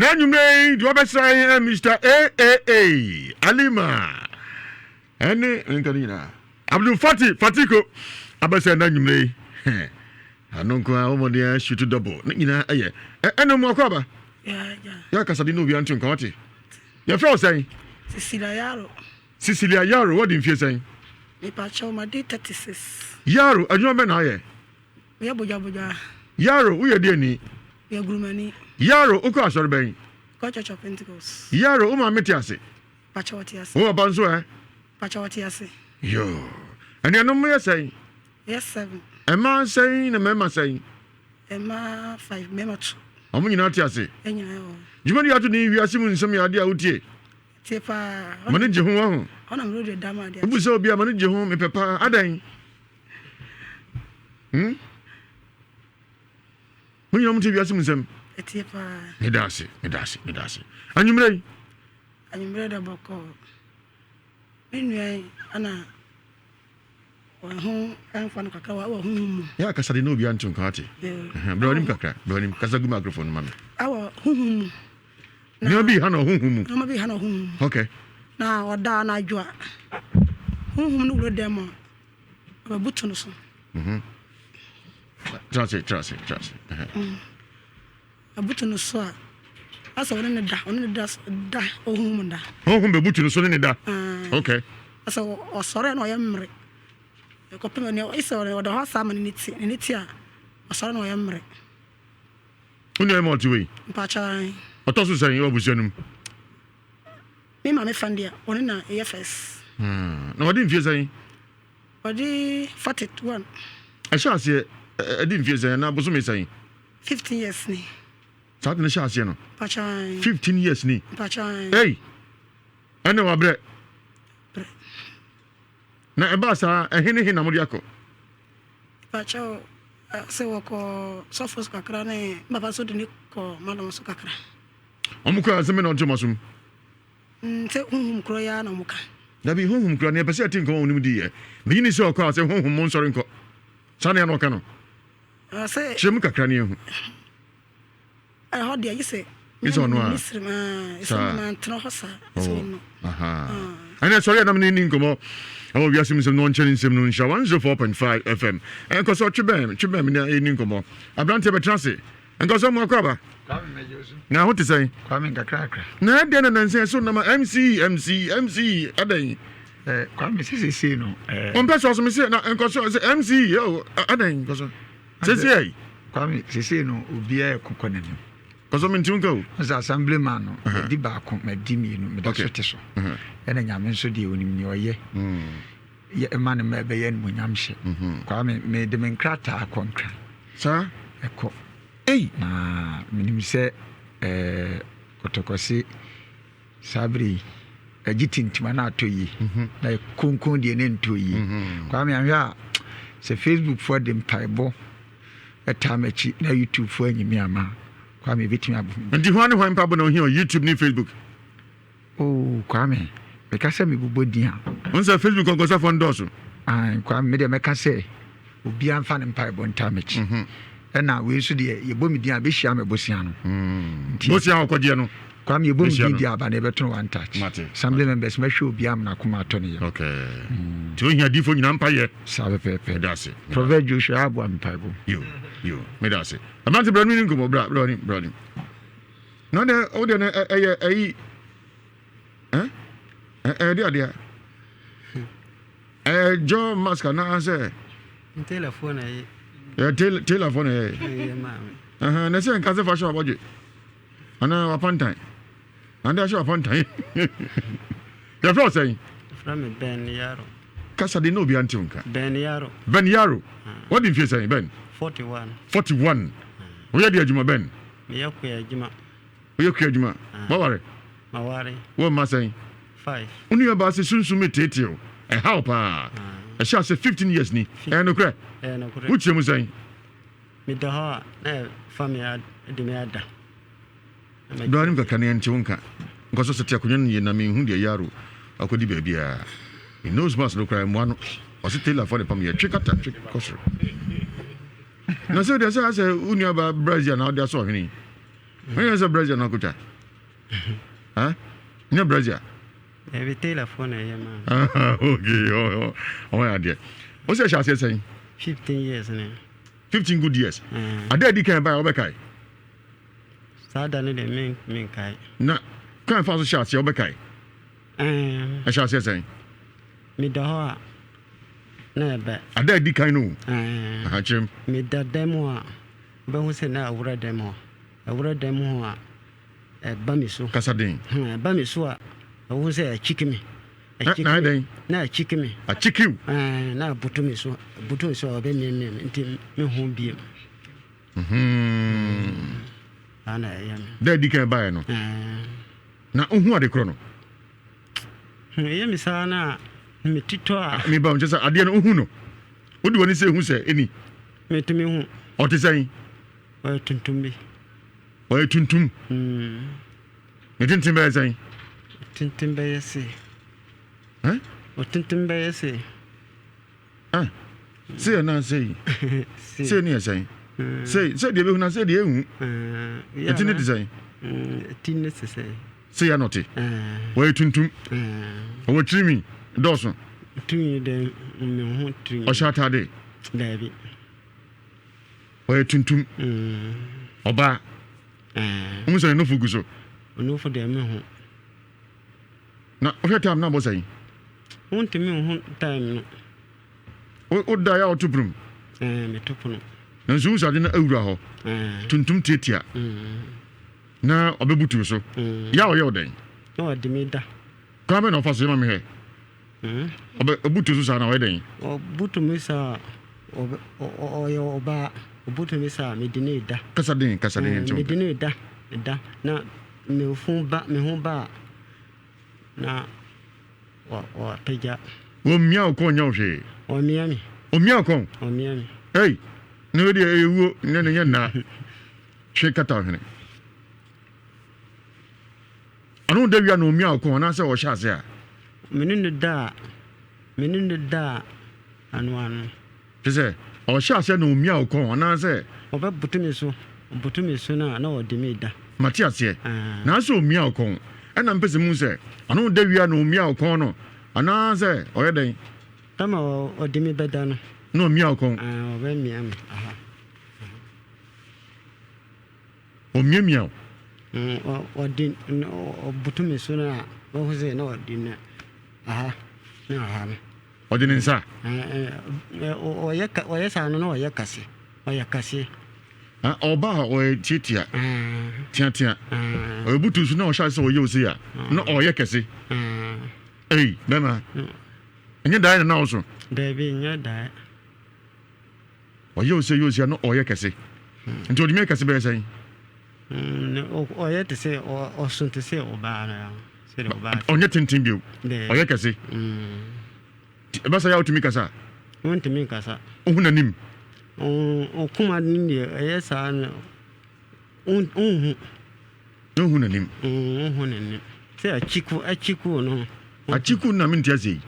Na anwummerɛ yi deɛ ɔbɛsra yɛn Mr. AAA Alima ɛne nka no nyinaa Abdul Fati Fatiko abɛsɛ na anwummerɛ yi ano nko a wɔmmɔden a shoot double ne nyinaa ɛyɛ ɛne mu akɔ aba yɛ akasade ne obiara nto nka wate yɛfrɛ wo sɛn? Cecilia Yaro. Cecilia Yaro wɔde mfie sɛn? Mepakyɛw madi 36. Yaro adwuma bɛ na ayɛ? Meyɛ bodwabodwa. Yaro, woyɛ deɛ ni? Meyɛ gurumani. Yaro, wokɔ asɔre bɛn? Mekɔ Church of Pentecost. Yaro, wo maame te ase? Pakyɛ ɔte ase. Wo papa nso ɛ? Pakyɛ ɔte ase. Yoo. Anuanom mo yɛ sɛn? Yɛ seven. Mmaa sɛn na mmarima sɛn? Mmaa five, mmarima two. Wɔn nyinaa te ase? Yɛn nyinaa wɔ hɔ. Dwumadi ato din Wiase Mu Nsɛm yɛ adeɛ a wotie? Tie paa. M'ani gye ho, wahu. Ɔna me radio da ma adeɛ. Wobu sɛ obi a m'ani gye ho, mepɛ paa. Adɛn? Hmm? Mo nyinaa mote wiase mu nsɛm. Ɛteɛ paa. Meda ase, meda ase, meda ase. Anwummerɛ yi. Anwummerɛ dɛ bɔkɔɔ. Me nua yi ana wɔn ho ɛnfa no kakra wɔ honhom mu. Yɛ akasa de na obiara nte nka ate. Brɛ w'anim kakra, brɛ w'anim. Kasa gu microphone no ma me. Ɛwɔ honhom mu. Nneɛma bi ha na honhom mu. Nneɛma bi ha na honhom mu. Okay. Na ɔda anadwo a honhom no wura dan mu a Ɔbɛbutu no so. Mhm. Tra ase, tra ase, tra ase. Abutu no so a, asɛ ɔne ne da, ɔne ne da da ohun mu da. Honhom bɛbutu no so ne ne da. Okay. Asɛ ɔsɔre na ɔyɛ mmere. Ɛkɔpem ɛnɛ ɛsɛ ɔda hɔ saa ma ne ti, ne ti a ɔsɔre na ɔyɛ mmere. Wo nua ma ɔte wei? Mpakyɛ. Ɔtɔ so sɛn wɔ abusua no mu? Me maame fa deɛ ɔne na ɛyɛ first. Na ɔde mfie sɛn? Ɔde 41. Ɛhyɛ aseɛ ɛde mfie sɛn anaa bosome sɛn? 15 years ni. Saa de no hyɛ aseɛ no? Mpakyɛw. 15 years ni. Mpakyɛw. Ei! Ɛne wabrɛ. Brɛ. Na ɛbaa saa ɛhe ne he na mode akɔ? Mpakyɛw sɛ wɔkɔ sɔfo so kakra ne papa nso de ne kɔ madam so kakra. Wɔn kura asɛm bɛ na ɔnte wɔn asom. Mm, sɛ honhom korɔ yi ara na wɔn ka. Dabi, honhom kura, nea ɛpɛ sɛ ɛte nkɔm a wɔn mu di yɛ. Meyi ni sɛ ɔkɔ a sɛ honhom mo nsɔre nkɔ. Saa nea na ɔka no. Sɛ. Kyerɛ mu kakra ne ehu. Ɛhɔ deɛ gye sɛ. Gye sɛ ɔno a. Mesrem aa, sɛ mantena hɔ saa, sɛ ɔno. Ɛnna sɔre a nam ne ni nkɔmmɔ ɛwɔ wiase mu nsɛm na ɔnkyɛ ne nsɛm no nhyira 104.5 FM. Ɛnkɔ so twe bɛn, twe bɛn me ne ɛni nkɔmmɔ. Aberanteɛ bɛtena ase. Nkɔsɔ mu akɔ aba. Na ho te sɛn? Kwame nkakrakra. Na ɛdɛn na nansa ɛso nam a MC MC MC adɛn? Eh, Kwame sɛ sesei no. Eh. Ɔmpɛ sɛ ɔso me se na nkɔsɔ sɛ MC oh adɛn nkɔsɔ. Sesei ayi. Kwame sesei no obiara ɛko kɔ n'anim. Kɔsɔ me nti nka o. Sɛ assembly man no madi baako madi mmienu meda so te so. Ɛna Nyame nso deɛ onim nea ɔyɛ. Yɛ ma ne mma ɛbɛyɛ animuonyam hyɛ. Kwame, mede me nkrataa kɔ Nkran. Saa? Ɛkɔ. Ei! Na menim sɛ ɛɛ kɔtɔkɔse saa bere yi ɛgye tintima na atɔ yie. Na konkon deɛ ne ntɔ yie. Kwame ahwɛ a sɛ Facebook foɔ de mpaebɔ ɛtaa m'akyi na YouTube foɔ anyi me ama Kwame ebetumi abɔ. Nti hwan ne hwan mpaebɔ na ohia wɔ YouTube ne Facebook? Oh Kwame, meka sɛ mebobɔ din a. Wohu sɛ Facebook nkɔnkɔnsafoɔ no dɔɔso. Ae Kwame, me deɛ mɛka sɛ obiara mfa ne mpaebɔ ntaa m'akyi. Mhm. Ɛna wei nso deɛ yɛbɔ me din a bɛhyia me bosea no. Mm. Nti bosea a ɔkɔgyeɛ no. Kwame yɛbɔ me din deɛ aba na yɛbɛto no one touch. Mate. Assembly members mɛhwɛ obiara ama n'akoma atɔ ne yam. Okay. Mm. Nti ohia diifo nyinaa mpayɛ. Saa pɛpɛɛpɛ. Meda ase. Prophet Joshua aboa me mpaebɔ. Yo, yo, meda ase. Aberante brɛ no ni nkɔmmɔ bra, bra ni, bra ni. Na deɛ wo deɛ no ɛyɛ ɛyi ɛ ɛyɛ de adeɛ ɛyɛ John mask anaasɛ. Taylorfoɔ na ɛyɛ. Ɛyɛ Taylorfoɔ na ɛyɛ. Ɛyɛ maame. Ɛhɛn na sɛ nka sɛ fa hyɛ wabɔdwe anaa wapantan ade ahyɛ wapantan yɛfrɛ wo sɛn. Yɛfrɛ me Ben Yaro. Kasa de na obi ante wo nka. Ben Yaro. Ben Yaro. Wadi mfie sɛn Ben? 41. 41. Woyɛ de adwuma Ben? Meyɛ kua adwuma. Woyɛ kua adwuma? Waware? Maware. Wowɔ mma sɛn? Five. Wo nua baa se sunsum reteetee wo. Ɛha wo paa. Ɛhyɛ ase 15 years ni. Ɛyɛ nokorɛ? Ɛyɛ nokorɛ. Wokyerɛ mu sɛn? Meda hɔ a, na ɛfa me de me ada. Dɔ anim kakra na yɛnte wo nka. Nkɔ so sɛ te akonnwa no yie na menhu deɛ Yaro akɔdi baabiara. Ne nose mask no koraa mmoa no. Ɔse tailor foɔ na ɛpam yɛ. Twe kata, twe kɔ soro. Na sɛ deɛ sɛ asɛ wo nua ba Brazil na ɔde asɔ ɔhene yi. Ɔnyɛ sɛ Brazil na ɔkotwa. Ha? Nyɛ brazier. Dabi tailorfoɔ na ɛyɛ maa me. Okay, ɔwɔ yɛ adeɛ. Wo sɛ ɛhyɛ aseɛ sɛn? 15 years ne. 15 good years. Adeɛ adi kan baeɛ wobɛkae? Saa da no deɛ me menkae. Na kwan fa so hyɛ aseɛ wobɛkae? Ɛhyɛ aseɛ sɛn? Meda hɔ a na ɛbɛ. Ada adi kan no. Aha kyerɛm. Meda dan mu a wobɛhu sɛ na awura dan mu hɔ. Awura dan mu hɔ a ɛba me so. Kasa den. Ɛba me so a ɛwohu sɛ akyiki me. Na ayɛ dɛn? Na akyiki me. Akyiki wo? Na aboto me so. Aboto me so a ɔbɛmiamia me nti mehu bio. Saa na ɛyɛ me. Da adi kan baeɛ no. Na wohu ade korɔ no? Ɛyɛ me saa na metitɔ a. Meba nkyɛ sɛ adeɛ no wohu no. Wode w'ani sɛ ehu sɛ ɛni. Metumi hu. Ɔte sɛn? Ɔyɛ tuntum bi. Ɔyɛ tuntum. Ne tenten bɛyɛ sɛn? Tenten bɛyɛ se. Ɔtenten bɛyɛ se. Ah, sei anaa sei? Sei ne yɛ sɛn? Sei, sei deɛ bɛhu na sei deɛ ɛhu. Ɛti ne te sɛn? Ɛti ne te sɛn? Sei ano te. Ɔyɛ tuntum. Ɔwɔ tirinwi dɔɔso. Tirinwi dɛ, mehu tirinwi. Ɔhyɛ ataade? Daabi. Ɔyɛ tuntum. Ɔbaa. Wohu sɛ ne nofo gu so? Nofo deɛ mehu. Na wohwɛ time na abɔ sɛn? Wontumi nhu time no. Woda yɛ a woto pono mu? Ɛɛ meto pono. Nanso wohu sɛ ade no awura hɔ. Tuntum tiatia. Na ɔbɛbutu so. Yɛ a ɔyɛ wo dɛn? Na ɔde me da. Kwan bɛn na ɔfa so yɛ ma mehwɛ? Ɔbɛ ɔbutu so saa na ɔyɛ dɛn? Ɔbutu me saa ɔyɛ ɔbaa ɔbutu me saa mede no da. Kasa den kasa den nti. Mede no da da na me ho ba me ho ba a na wapagya. Wɔmmia wo kɔn nyɛ wo hwee. Ɔmmia me. Ɔmmia wo kɔn. Ɔmmia me. Ei na wei deɛ ɛyɛ wuo nyɛ ne nyɛ nnaa twe kata ɔhwene. Ɔne wo da wie a na omia wo kɔn anaasɛ ɔhyɛ ase a? Me ne no da a, me ne no da a ano ano. Kyerɛ sɛ, ɔhyɛ ase a na omia wo kɔn anaasɛ? Ɔbɛboto me so, ɔboto me so no a na ɔde me da. Mate aseɛ. Naasɛ omia wo kɔn. Ɛna mpɛ sɛ muhu sɛ, ɔne wo da wie a na omia wo kɔn no anaasɛ ɔyɛ dɛn? Tam a ɔde me bɛda no. Na omia wo kɔn. Ɔbɛmia me aha. Ɔmiamia wo. Ɔde ɔbutu me so no a, wahu sɛ na ɔde ne aha ne aha no. Ɔde ne nsa? Ɔyɛ ɔyɛ saa no na ɔyɛ kɛse, ɔyɛ kɛse. Ɔba a ɔyɛ tiatia, teatea. Ɔyɛ butu so na ɔhyɛ ase sɛ ɔyɛ ose a, na ɔyɛ kɛse. Ei, bɛma. Ɛnyɛ daeɛ na na ɔso? Daabi, nyɛ daeɛ. Ɔyɛ ose yɛ ose a na ɔyɛ kɛse. Nti ɔde mi yɛ kɛse bɛyɛ sɛn? Ɔyɛ te sɛ ɔso te sɛ ɔbaa no. Sɛdeɛ ɔbaa te. Ɔnyɛ tenten bio. Ɔyɛ kɛse. Ɛbɛ sɛ yɛ a wotumi kasa? Wontumi nkasa. Wohu n'anim? Ɔkoma no deɛ ɛyɛ saa no wonhu. Wonhu n'anim. Wonhu n'anim. Sɛ akyiku akyiku no. Akyiku na mente ase yi.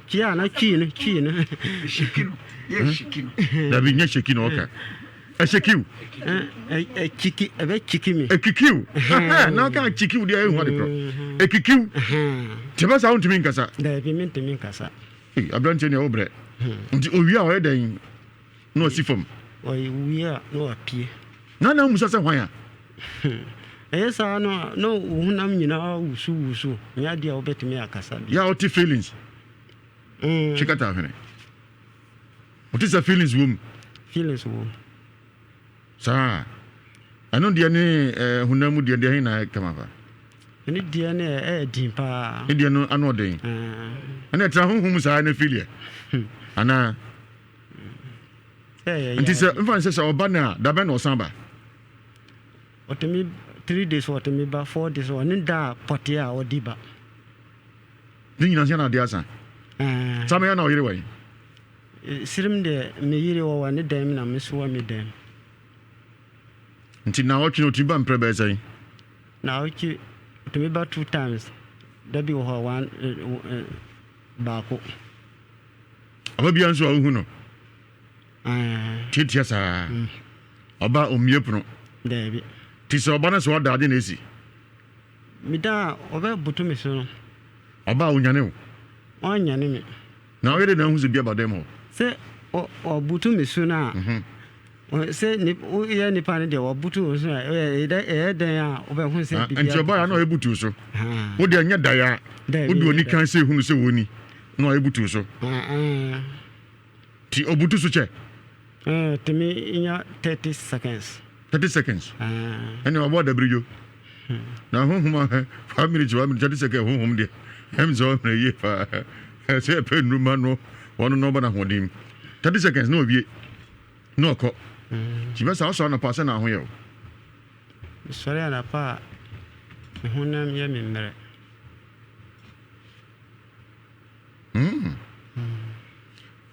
Kyi a na kyi no kyi no. Shiki no. Yɛ shiki no. Dabi nyɛ shiki na ɔka. Ɛshikiw. Ɛkyiki ɛbɛ kyiki mi. Ekikiw. Na ɔka akyikiw deɛ ehu ade korɔ. Ekikiw. Te bɛ saa wontumi nkasa. Dabi mentumi nkasa. Ee aberanteɛ nea wobrɛ. Nti owie a ɔyɛ dɛn? Na wasi fam. Ɔwie a na wapue. Na na amusa sɛ hwan a? Ɛyɛ saa no a, na wo honam nyinaa wusuwusu, nyɛ adeɛ a wobɛtumi akasa bi. Yɛ a wote feelings. Twe kata ahwene. Wote sɛ feelings wɔ mu. Feelings wɔ mu. Saa. Ɛno deɛ ne eh, honam mu deɛ deɛ he na ɛkama fa? Ɛno deɛ ne ɛyɛ den paa. Ne deɛ no ano ɔden. Ɛna ɛtra honhom saa na filiɛ. Anaa? Nti sɛ mfa nsɛ sɛ ɔba no a dabɛn na ɔsan ba? Ɔtumi 3 days ɔtumi ba 4 days ɔne da a pɔtee a ɔde ba. Ne nyina nso na ade asa. Saa mɛyɛ na ɔyere wɔ yi. Sirim deɛ me yere wɔ wɔ ne dan mu na me nso wɔ me dan mu. Nti na ɔtwe ɔtumi ba mprɛ bɛyɛ sɛn? Na ɔtwe ɔtumi ba two times da bi wɔ hɔ one baako. Ɔba biara nso a wohu no tiatia saa. Ɔba omie pono. Daabi. Ti sɛ ɔba no sɛ ɔda ade na esi. Meda a, ɔbɛbutu me so no. Ɔba a, ɔnyane wo? Ɔnnyane me. Na ɔyɛ dɛn na ahu sɛ bi aba dɛm hɔ? Sɛ ɔbutu me so no a, sɛ woyɛ nipa no deɛ ɔbutu wo so a, ɛyɛ dɛn a wobɛhu sɛ biribi Nti ɔbaeɛ a na ɔyɛ butu so? Wo deɛ nyɛ daeɛ a, wode w'ani kan sɛ hunu sɛ wɔni na ɔyɛ butu so? Nti ɔbutu so kyɛ? Tumi nya 30 seconds. 30 seconds? Ɛnna wabɔ adabiriyo. Na honhom a 1 minute 1 minute 30 seconds honhom deɛ ɛm sɛ ɔhwɛ yie paa sɛ ɛpɛ nnuru ma no wɔn no ɔba no ahoɔden mu 30 seconds na ɔwie na ɔkɔ nti bɛ saa ɔsɔre anɔpa sɛ na ho yɛ o. Mesɔre anɔpa a me honam yɛ me mmerɛ.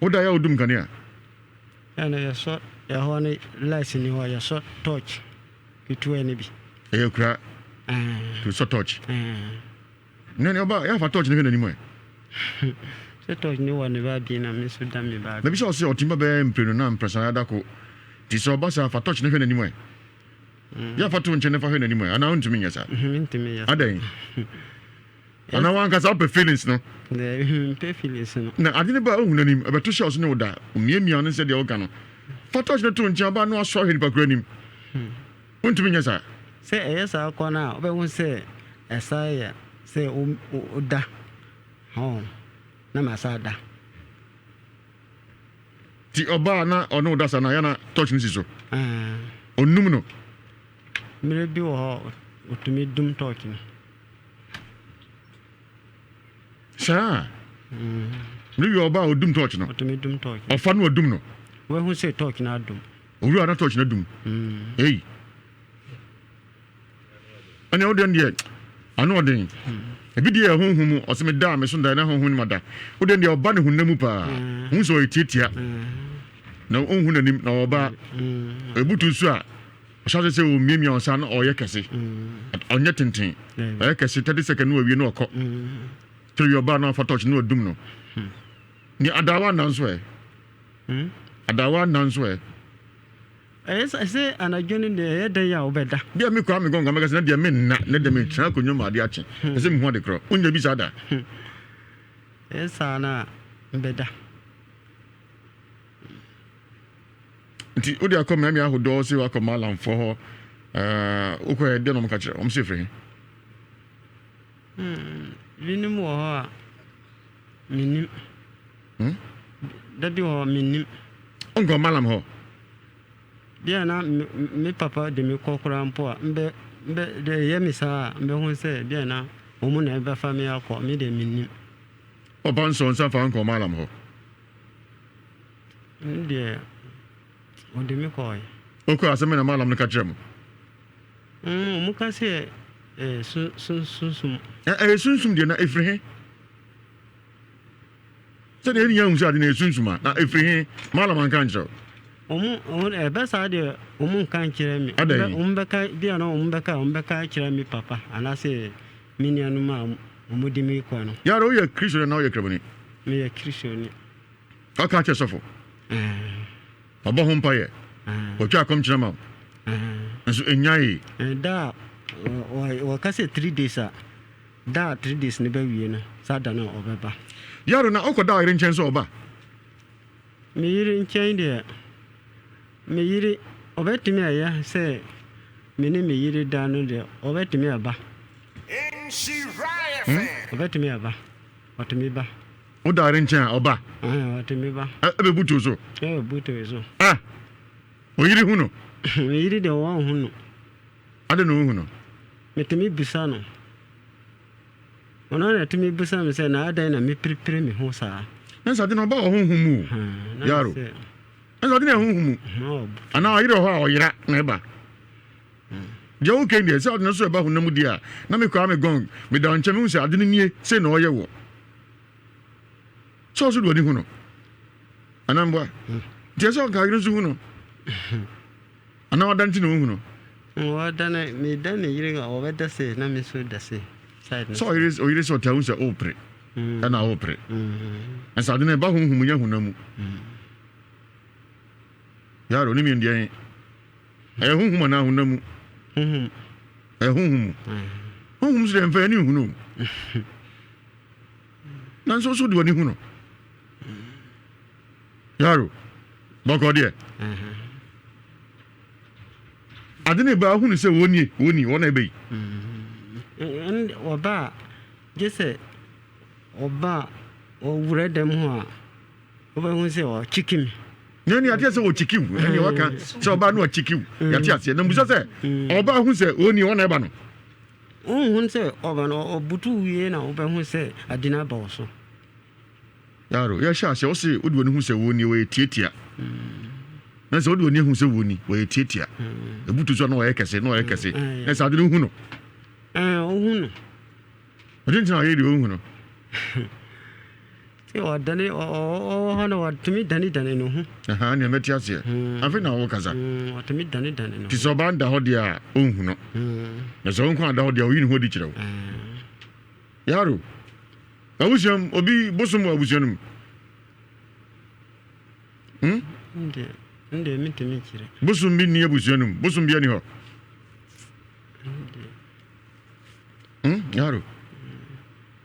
Woda yɛ a wodum kanea? Ɛna yɛsɔ ɛhɔ no light ni hɔ yɛsɔ torch. Ketewa no bi. Ɛyɛ kura. To sɔ torch. Ne ne ɔba yɛafa torch no hwɛ n'anim ɛ. Sɛ torch no wɔ ne baabi na me nso da me baabi. Na bi sɛ ɔsɛ ɔtumi ba bɛyɛ mprenu na mprɛsa ada ko. Ti sɛ ɔba saa fa torch no hwɛ n'anim ɛ. Yɛafa to nkyɛn na fa hwɛ n'anim ɛ anaa wontumi nyɛ saa. Mentumi nyɛ saa. Adɛn? Anaa wankasa wopɛ feelings no? Daabi, mempɛ feelings no. Na ade no ba a, ohu n'anim, ɛbɛto hyɛ wo so ne wo da, omiamia no sɛ deɛ woka no. Fa torch no to nkyɛn, ɔbaa no asɔ ahwɛ nipa koro anim. Wontumi nyɛ saa. Sɛ ɛyɛ saa kɔ no a, wobɛhu sɛ ɛsan yɛ sɛ woda hɔ na masan da. Ti ɔbaa na ɔne wo da saa na yɛ na torch no si so. Ɔnum no. Mmerɛ bi wɔ hɔ a, ɔtumi dum torch no. Saa. Ne wia ɔba a ɔdum torch no. Ɔtumi dum torch. Ɔfa no ɔdum no. Wahu sɛ torch no adum. Owura na torch no adum. Ei. Ɛnna ɔdeɛ deɛ ano ɔden. Ebi deɛ ɛho hu mu ɔsɛ me da a me so da na ho hu no ma da. Wodeɛ deɛ ɔba ne honam mu paa. Hu sɛ ɔyɛ tiatia. Na ɔnhu n'anim na ɔba. Ebutu nso a. Ɔhyɛ ase sɛ ɔmiamia ɔsa na ɔyɛ kɛse. Ɔnyɛ tenten. Ɔyɛ kɛse 30 second na wawie na ɔkɔ. Tiri ɔbaa na ɔfa torch na wadum no. Ne adaawa nna nso ɛ. Adaawa nna nso ɛ. Ɛyɛ sɛ sɛ anadwo no deɛ ɛyɛ dɛn a wobɛda. Deɛ me kɔ a me gɔngɔn mɛka sɛ na deɛ me nna na deɛ me tena akonnwa mu adeɛ akye. Ɛsɛ mehu ade korɔ. Wonya bi saa da. Ɛyɛ saa na mbɛda. Nti wode akɔ mmeammea ahodoɔ sɛ wakɔ Malamfoɔ hɔ ɛɛ wokɔ yɛ deɛ na wɔn ka kyerɛ wɔn sɛ efiri he. Binom wɔ hɔ a menim. Hmm? Da bi wɔ hɔ menim. Wonkɔ Malam hɔ? Bia na me papa de me kɔ koraa mpo a mbɛ mbɛ deɛ ɛyɛ me saa a mbɛhu sɛ bia na wɔn na ɛbɛfa me akɔ me deɛ menim. Papa nsɔ nsa fa nkɔ Malam hɔ. Ɛno deɛ ɔde me kɔɔe. Wokɔɔ asɛm bɛn na Mallam no ka kyerɛɛ mo? Mm, wɔn ka sɛ ɛyɛ sun sun sunsum. Ɛyɛ sunsum deɛ na ɛfiri he? Sɛdeɛ yɛn nyinaa hu sɛ ade no ɛyɛ sunsum a, na ɛfiri he? Mallam anka ankyerɛ wo? Wɔn wɔn ɛbɛ saa deɛ wɔn nka nkyerɛ me. Adɛn? Wɔn bɛka bi a na wɔn bɛka wɔn bɛka akyerɛ me papa anaasɛ me nuanom a wɔn de me kɔ no. Yara woyɛ Kristoni anaa woyɛ Kramoni? Meyɛ Kristoni. Ɔka kyerɛ sɔfo. Ɔbɔ ho mpaeɛ. Ɔtwa akɔmkyerɛ ma wo. Nso ɛnyaee. Da a wɔka sɛ 3 days a, da a 3 days no bɛwie no, saa da no ɔbɛba. Yaro na ɔkɔda ɔyere nkyɛn sɛ ɔba? Me yere nkyɛn deɛ, me yere ɔbɛtumi ayɛ sɛ me ne me yere da no deɛ ɔbɛtumi aba. Ɔbɛtumi aba. Ɔtumi ba. Wo da yere nkyɛn a, ɔba. Ɛɛ, ɔtumi ba. Ɛbɛbutu so. Ɛbɛbutu so. Ah, oyere hu no. Me yere deɛ ɔnhu no. Adɛn na ɔnhu no? Metumi bisa no. Ɔno na ɛtumi bisa me sɛ na adɛn na mepirepire me ho saa. Na sɛ ade no ɔba wɔ honhom mu o. Yaro. Na sɛ ade no yɛ honhom mu. Anaa ɔyere wɔ hɔ a ɔyera na ɛba. Deɛ woka yi deɛ, sɛ ɔde no so ɛba honam mu deɛ a, na me koraa me gɔn, meda wo nkyɛn, mehu sɛ ade no nie, sei na ɔyɛ wɔ. Sɛ ɔso de w'ani hu no, anaa mboa? Nti ɛsɛ ɔka yere nso hu no, anaa ɔda nti na ɔhu no? Ɔda no, meda ne yere a ɔbɛda sei na me nso da sei. Sɛ ɔyere ɔyere sɛ ɔtaa hu sɛ ɔrepere, ɛna ɔrepere. Ɛsɛ ade no ɛba honhom mu nyɛ honam mu. Yaro, ne mmienu deɛ he? Ɛyɛ honhom anaa honam mu? Honhom. Ɛyɛ honhom mu. Honhom so deɛ mfa yɛn ani nhunu o. Nanso so de w'ani hu no. Yaro, bɔkɔ deɛ. Ade ne ba ahunu sɛ wɔn nie, wɔn ni, wɔn na ɛbɛ yi. Ɔba a, gye sɛ ɔba a ɔwura dɛm hɔ a, wobɛhu sɛ ɔkyiki me. Na ni ateɛ sɛ ɔkyiki wo, ɛne waka sɛ ɔba no ɔkyiki wo, yɛte aseɛ. Na mbusa sɛ ɔba ahu sɛ wɔn ni, wɔn na ɛba no. Wonhu sɛ ɔba no, ɔbutu wie na wobɛhu sɛ ade no aba wo so. Yaro, yɛhyɛ aseɛ, wo se wode w'ani hu sɛ wɔn ni, wɔyɛ tiatia. Na sɛ wode w'ani hu sɛ wɔn ni, wɔyɛ tiatia. Ebutu so na wɔyɛ kɛse, na wɔyɛ kɛse. Na sɛ ade no hu no. Ohu no. Ɔde ntina ɔyɛ deɛ ohu no. Sɛ ɔdane ɔwɔ hɔ na ɔtumi dane dane ne ho. Aha, nea mɛte aseɛ. Afei na wɔkasa. Ɔtumi dane dane ne ho. Te sɛ ɔbaa da hɔ deɛ a, ɔnhu no. Na sɛ wo nko ada hɔ deɛ a, ɔyi ne ho adi kyerɛ wo. Yaro. Abusua mu, obi bosom wɔ abusua no mu. Hmm? Ndeɛ mentumi nkyerɛ. Bosom bi nni abusua no mu. Bosom bi ani hɔ. Hmm? Yaro.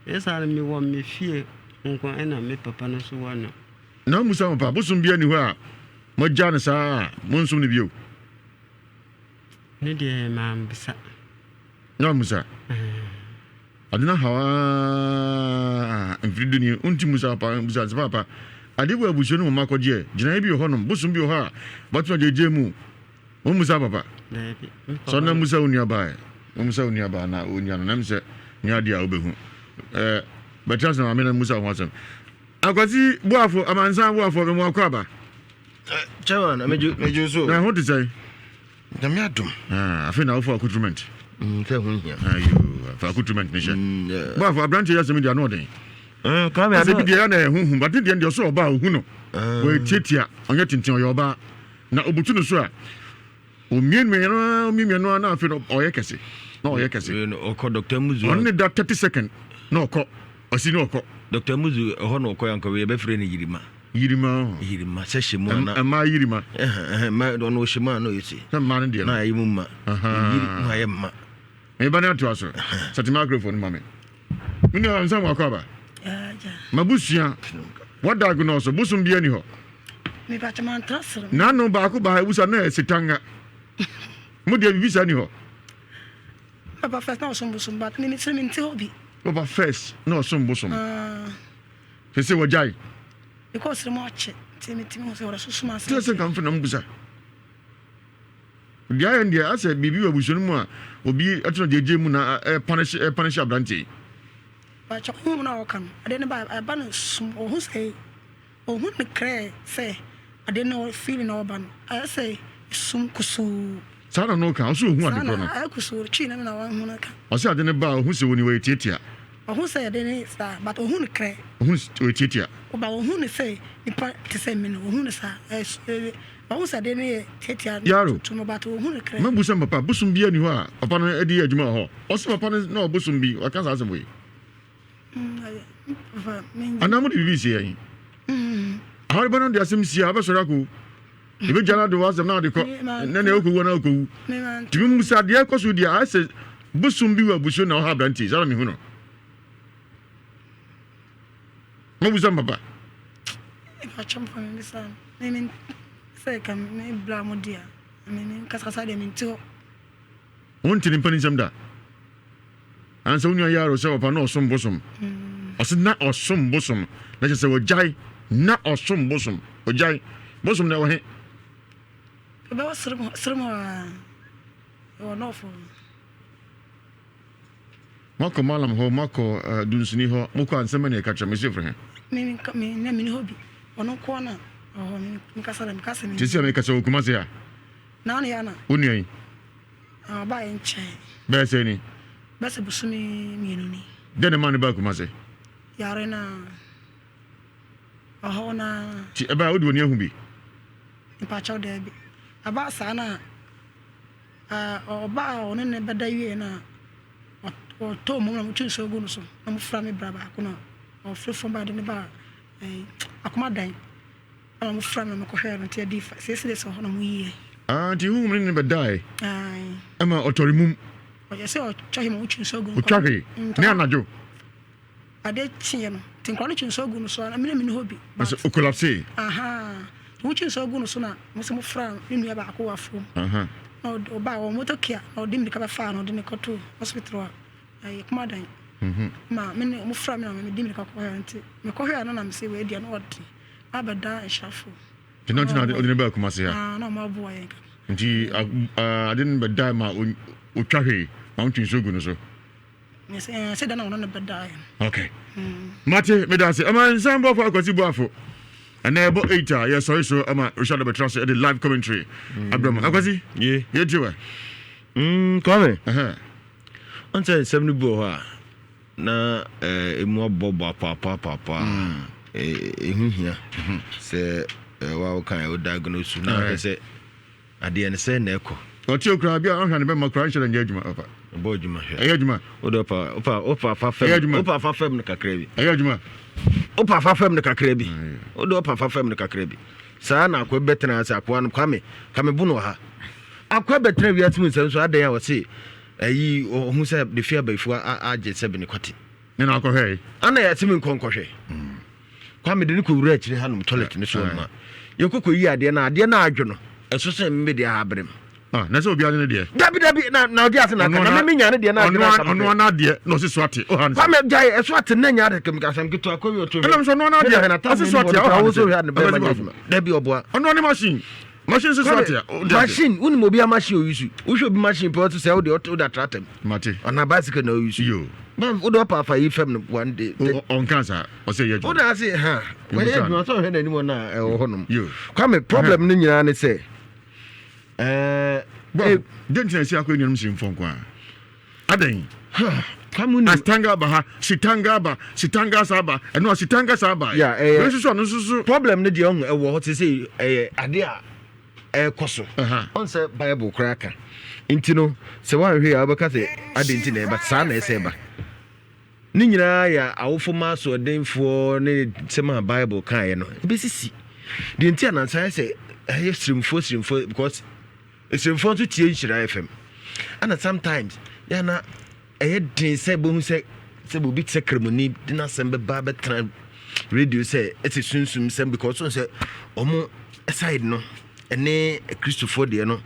Ɛsa no mewɔ me fie nko ɛna me papa no nso wɔ no. Na musa mo pa, bosom bi ani hɔ a moagya no saa a monsom no bio. Ne deɛ mambisa. Na musa. Ade no haw ara mfiri du ni, wonti mmusa papa, mmusa ase papa. Ade wɔ abusua no mu ma kɔgyeɛ, gyinaeɛ bi wɔ hɔnom, bosom bi wɔ hɔ a wɔatumi agyegye mu. Wommusa papa. Sɛ ɔna mmusa wo nuabaa ɛ, wommusa wo nuabaa na wo nua no, na sɛ nua adeɛ a wobɛhu. Ɛɛ, bɛtena ase na maame na mmusa wo ho asɛm. Akwasi Boafo, amansan Boafo, memu akɔ aba. Chairman, megye so. Na ho te sɛn? Nyame adom. Ah, afei na wofa accoutrement. Mm, sɛ ho hia. Ayo, fa accoutrement ne hyɛ. Mm, yeah. Bafo abrante yɛ asɛm di ano ɔden. Eh, kwame ado. Asɛ bi deɛ na ɛho hu, but deɛ deɛ ɔsɛ ɔbaa ohu no. Ah. Wɔyɛ tiatia, ɔnyɛ tenten ɔyɛ ɔbaa. Na obutu no so a, omiamia no omiamia no na afei no ɔyɛ kɛse. Na ɔyɛ kɛse. Ɔkɔ Dr. Muzu. Ɔno ne da 30 second na ɔkɔ. Ɔsi na ɔkɔ. Dr. Muzu ɛhɔ na ɔkɔ yanka wei yɛbɛfrɛ no yirima. Yirima ɔhɔ. Yirima sɛ hyɛ mu ana. Mmaa yirima. Mmaa ɔno ɔhyɛ mu a na ɔyɛ se. Sɛ mmaa no deɛ no. Na ayɛ mu ma. Yiri na ayɛ mma. Meba ne atoa so. Sɛte microphone ma me. Me nua nsa mu akɔ aba. Mabusua wada agonɔ so bosom bi ani hɔ. N'ano baako baa ebusa na ɛsetanga. Mo deɛ bibi saa ni hɔ. Papa first na ɔsom bosom but me sɛ mente hɔ bi. Papa first na ɔsom bosom. Sese wɔgyae. Mekɔ ɔsrɛ mu akyɛ nti metumi hu sɛ wɔda so som ase. Tí ɛsɛ nka mfe na mbusa. Deɛ ayɛ deɛ asɛ biribi wɔ abusua no mu a obi ɛtena gyegye mu na ɛpanehye ɛpanehye aberanteɛ yi. Bàtchɛ ɔhu na ɔka no adeɛ no ba ɛba no sum ɔhu sɛ Ohun no krɛɛ sɛ ade no feeling a ɔba no ayɛ sɛ sum kusuu. Saa na no ka, ɔse ohun ade korɔ no. Saa na ayɛ kusuu, twii no na wanhu no ka. Ɔse ade no ba a ohun sɛ oni ɔyɛ tiatia. Ɔhu sɛ ade no saa but ohun no krɛ. Ohun ɔyɛ tiatia. But ohun no sɛ nipa te sɛ me no ohun no saa ɛɛ ɔhu sɛ ade no yɛ tiatia Yaro, tuntum but ohun no krɛ. Mɛbusa me papa, bosom biara ni hɔ a papa no de yɛ adwuma wɔ hɔ? Ɔse papa no na ɔbosom bi, waka saa asɛm wei. Anaa mode biribi sie yɛn? Ahɔreba no de asɛm sie a, wobɛsɔre akɔwu. Ebɛgya no ade w'asɛm na ade kɔ na nea wokɔwu na wokɔwu. Nti memu sɛ adeɛ ɛkɔ so deɛ ayɛ sɛ bosom bi wɔ abusua na ɔha aberanteɛ saa na mehu no. Mabusa m papa. Wonte ne mpani nsɛm da. Ansa wo nua Yairo sɛ ɔpa na ɔsom bosom. Ɔse na ɔsom bosom. Na kyerɛ sɛ ɔgyae. Na ɔsom bosom. Ɔgyae. Bosom na ɛwɔ he? Ɛbɛwɔ serem hɔ a. Ɛwɔ nɔɔfo. Moakɔ malam hɔ, moakɔ uh, dunsini hɔ, mokɔ a nsɛm bɛ na ɛka kyerɛ mo, ɛsi firi he? Me, me, na meni hɔ bi. Ɔno nkoa na ɔhɔ, me, mekasa na mekasa me. Te sɛ mekasa wɔ Kumase a. Na ne ya na. Wo nua yi. Na ɔbaeɛ nkyɛe. Bɛyɛ sɛn ni? Bɛyɛ sɛ bosome mmienu ni. Dɛn na ɛmaa no baa Kumase? Yare no ara. Ɔhaw no ara. Nti ɛbaeɛ a wode w'ani ahu bi? Mpakyɛw daabi. Ɛbaa saa no a, ɔbaa a ɔne no bɛda wieeɛ no a, ɔtɔɔ mum na wɔtwe nsuo guu no so na wɔfra me bra baako na ɔfiri fam baa de no baa Akomadan. Ɛna ɔmo frɛ me na mekɔ hwɛɛ no nti ɛdi fa six days wɔ hɔ na ɔmo yi yɛ. Ah nti huhum ne ne bɛdae. Ae. Ɛma ɔtɔre mum. Ɔyɛ sɛ ɔtwa hwee ma wotwi nsuo gu Ɔtwa hwee ne anadwo. Ade kyeeɛ no nti nkwadaa no twi nsuo gu no so a me na menni hɔ bi. Na sɛ ɔkolapsee. Ahaa nti wotwi nsuo gu no so na mo sɛ mofra ne nua baako wɔ afuom. Na ɔbaa wɔ motor kia na ɔde mmirika bɛfaa no ɔde no kɔtoo hospital a ɛyɛ Kumadan. Ma me ne mofra me na mede mmirika kɔhwɛɛ nti mekɔhwɛɛ no na mese wei deɛ na ɔde abɛda nhyirafoɔ. Nti na nti na ɔde no baa Kumasi ha. Ah, na ɔmo aboa yɛn kakra. Nti ade no bɛda ma otwa hwee ma ɔntwe nsuo gu no so. Sɛ da na ɔno no bɛda yɛn. Okay. Mate, meda ase. Ɛma nsan bɔfo akwasi boafo. Ɛnɛ ɛbɔ 8 a yɛsɔre so ama Richard bɛtra so ɛde live commentary. Abrɛ mu. Akwasi? Ye. Yɛtie wɛ. Kwame. Ɔnsɛ nsɛm no bi wɔ hɔ a na emu abobɔbɔ apaapaapaa a, ɛho hia sɛ wa woka ɛ wo diagnose na ahwɛ sɛ adeɛ no sɛ na ɛkɔ. Ɔte okura bi a ɔhwɛ ne bɛma kura nhyɛ dɛ nyɛ adwuma papa. Ɛbɔ adwuma hwɛ. Ɛyɛ adwuma. Wode ɔpa ɔpa ɔpa fa fam. Ɛyɛ adwuma. Ɔpa fa fam no kakra bi. Ɛyɛ adwuma. Ɔpa fa fam no kakra bi. Wode ɔpa fa fam no kakra bi. Saa na akoa bɛtena ase akoa no Kwame kame bo no wɔ ha. Akoa bɛtena wiase mu nsɛm so adɛn a ɔse Ayi ɔhu sɛ de fi abayifo agye sɛ bene kwate. Ne na akɔhwɛ yi. Ana yɛ sɛ me nkɔ nkɔhwɛ. Kwame de ne kɔ wura akyire hanom toilet ne so ɔnoma. Yɛkɔ kɔ yi adeɛ na adeɛ na adwo no. Ɛso sɛ me deɛ ha abrem. Ah, na sɛ obi ade ne deɛ. Dabi dabi na na ɔde ase na aka na me nya ne deɛ na adwo na aka. Ɔno ana adeɛ na ɔsi so ate. Ɔha ne. Kwame gyae ɛso ate na nya ade kɛm asɛm ketewa kɔ wi ɔto. Ɛna sɛ ɔno ana adeɛ ɔsi so ate ɔha ne sɛ. Dabi ɔboa. Ɔno ane machine. Machine nso so ate a. Machine wonim obi a machine oyi su. Wohwɛ obi machine pɛ ɔte sɛ wode ɔte wode atra tɛm. Mate. Ɔna bicycle na oyi su. Yo. Ba wode ɔpa afa yi fam no one day. Ɔnka saa ɔsɛ yɛ adwuma. Wode ase ha. Wɔyɛ adwuma sɛ ɔhwɛ n'anim ɔna ɛwɔ hɔ nom. Yo. Kwame problem no nyinaa ne sɛ ɛɛ. Bɔ den tena si akɔ enuanom si mfɔ nko a. Adɛn? Kwame nim. Astanga aba ha, sitanga aba, sitanga sa aba, ɛno a sitanga sa aba. Yeah, ɛyɛ. Wei nso so ɔno nso so. Problem no deɛ ɔho ɛwɔ hɔ te sɛ ɛyɛ ade a ɛrekɔ so. Ɔn sɛ Bible koraa ka. Nti no sɛ woanhwɛ a wobɛka sɛ adɛn nti na ɛba saa na ɛsɛ ɛba. Ne nyinaa yɛ awofo ma asoɔdenfoɔ ne nsɛm a Bible kaeɛ no ɛbɛsisi. Deɛ nti a nansa ayɛ sɛ ɛyɛ sirimfoɔ sirimfoɔ because Nsɛmfua nso tie Nhyira FM. Ɛna sometimes yɛ na ɛyɛ den sɛ bohu sɛ sɛ obi te sɛ kramoni de n'asɛm bɛba bɛtena radio sɛ ɛsɛ sunsum sɛm because ɔn sɛ ɔmo side no ɛne Kristofoɔ deɛ no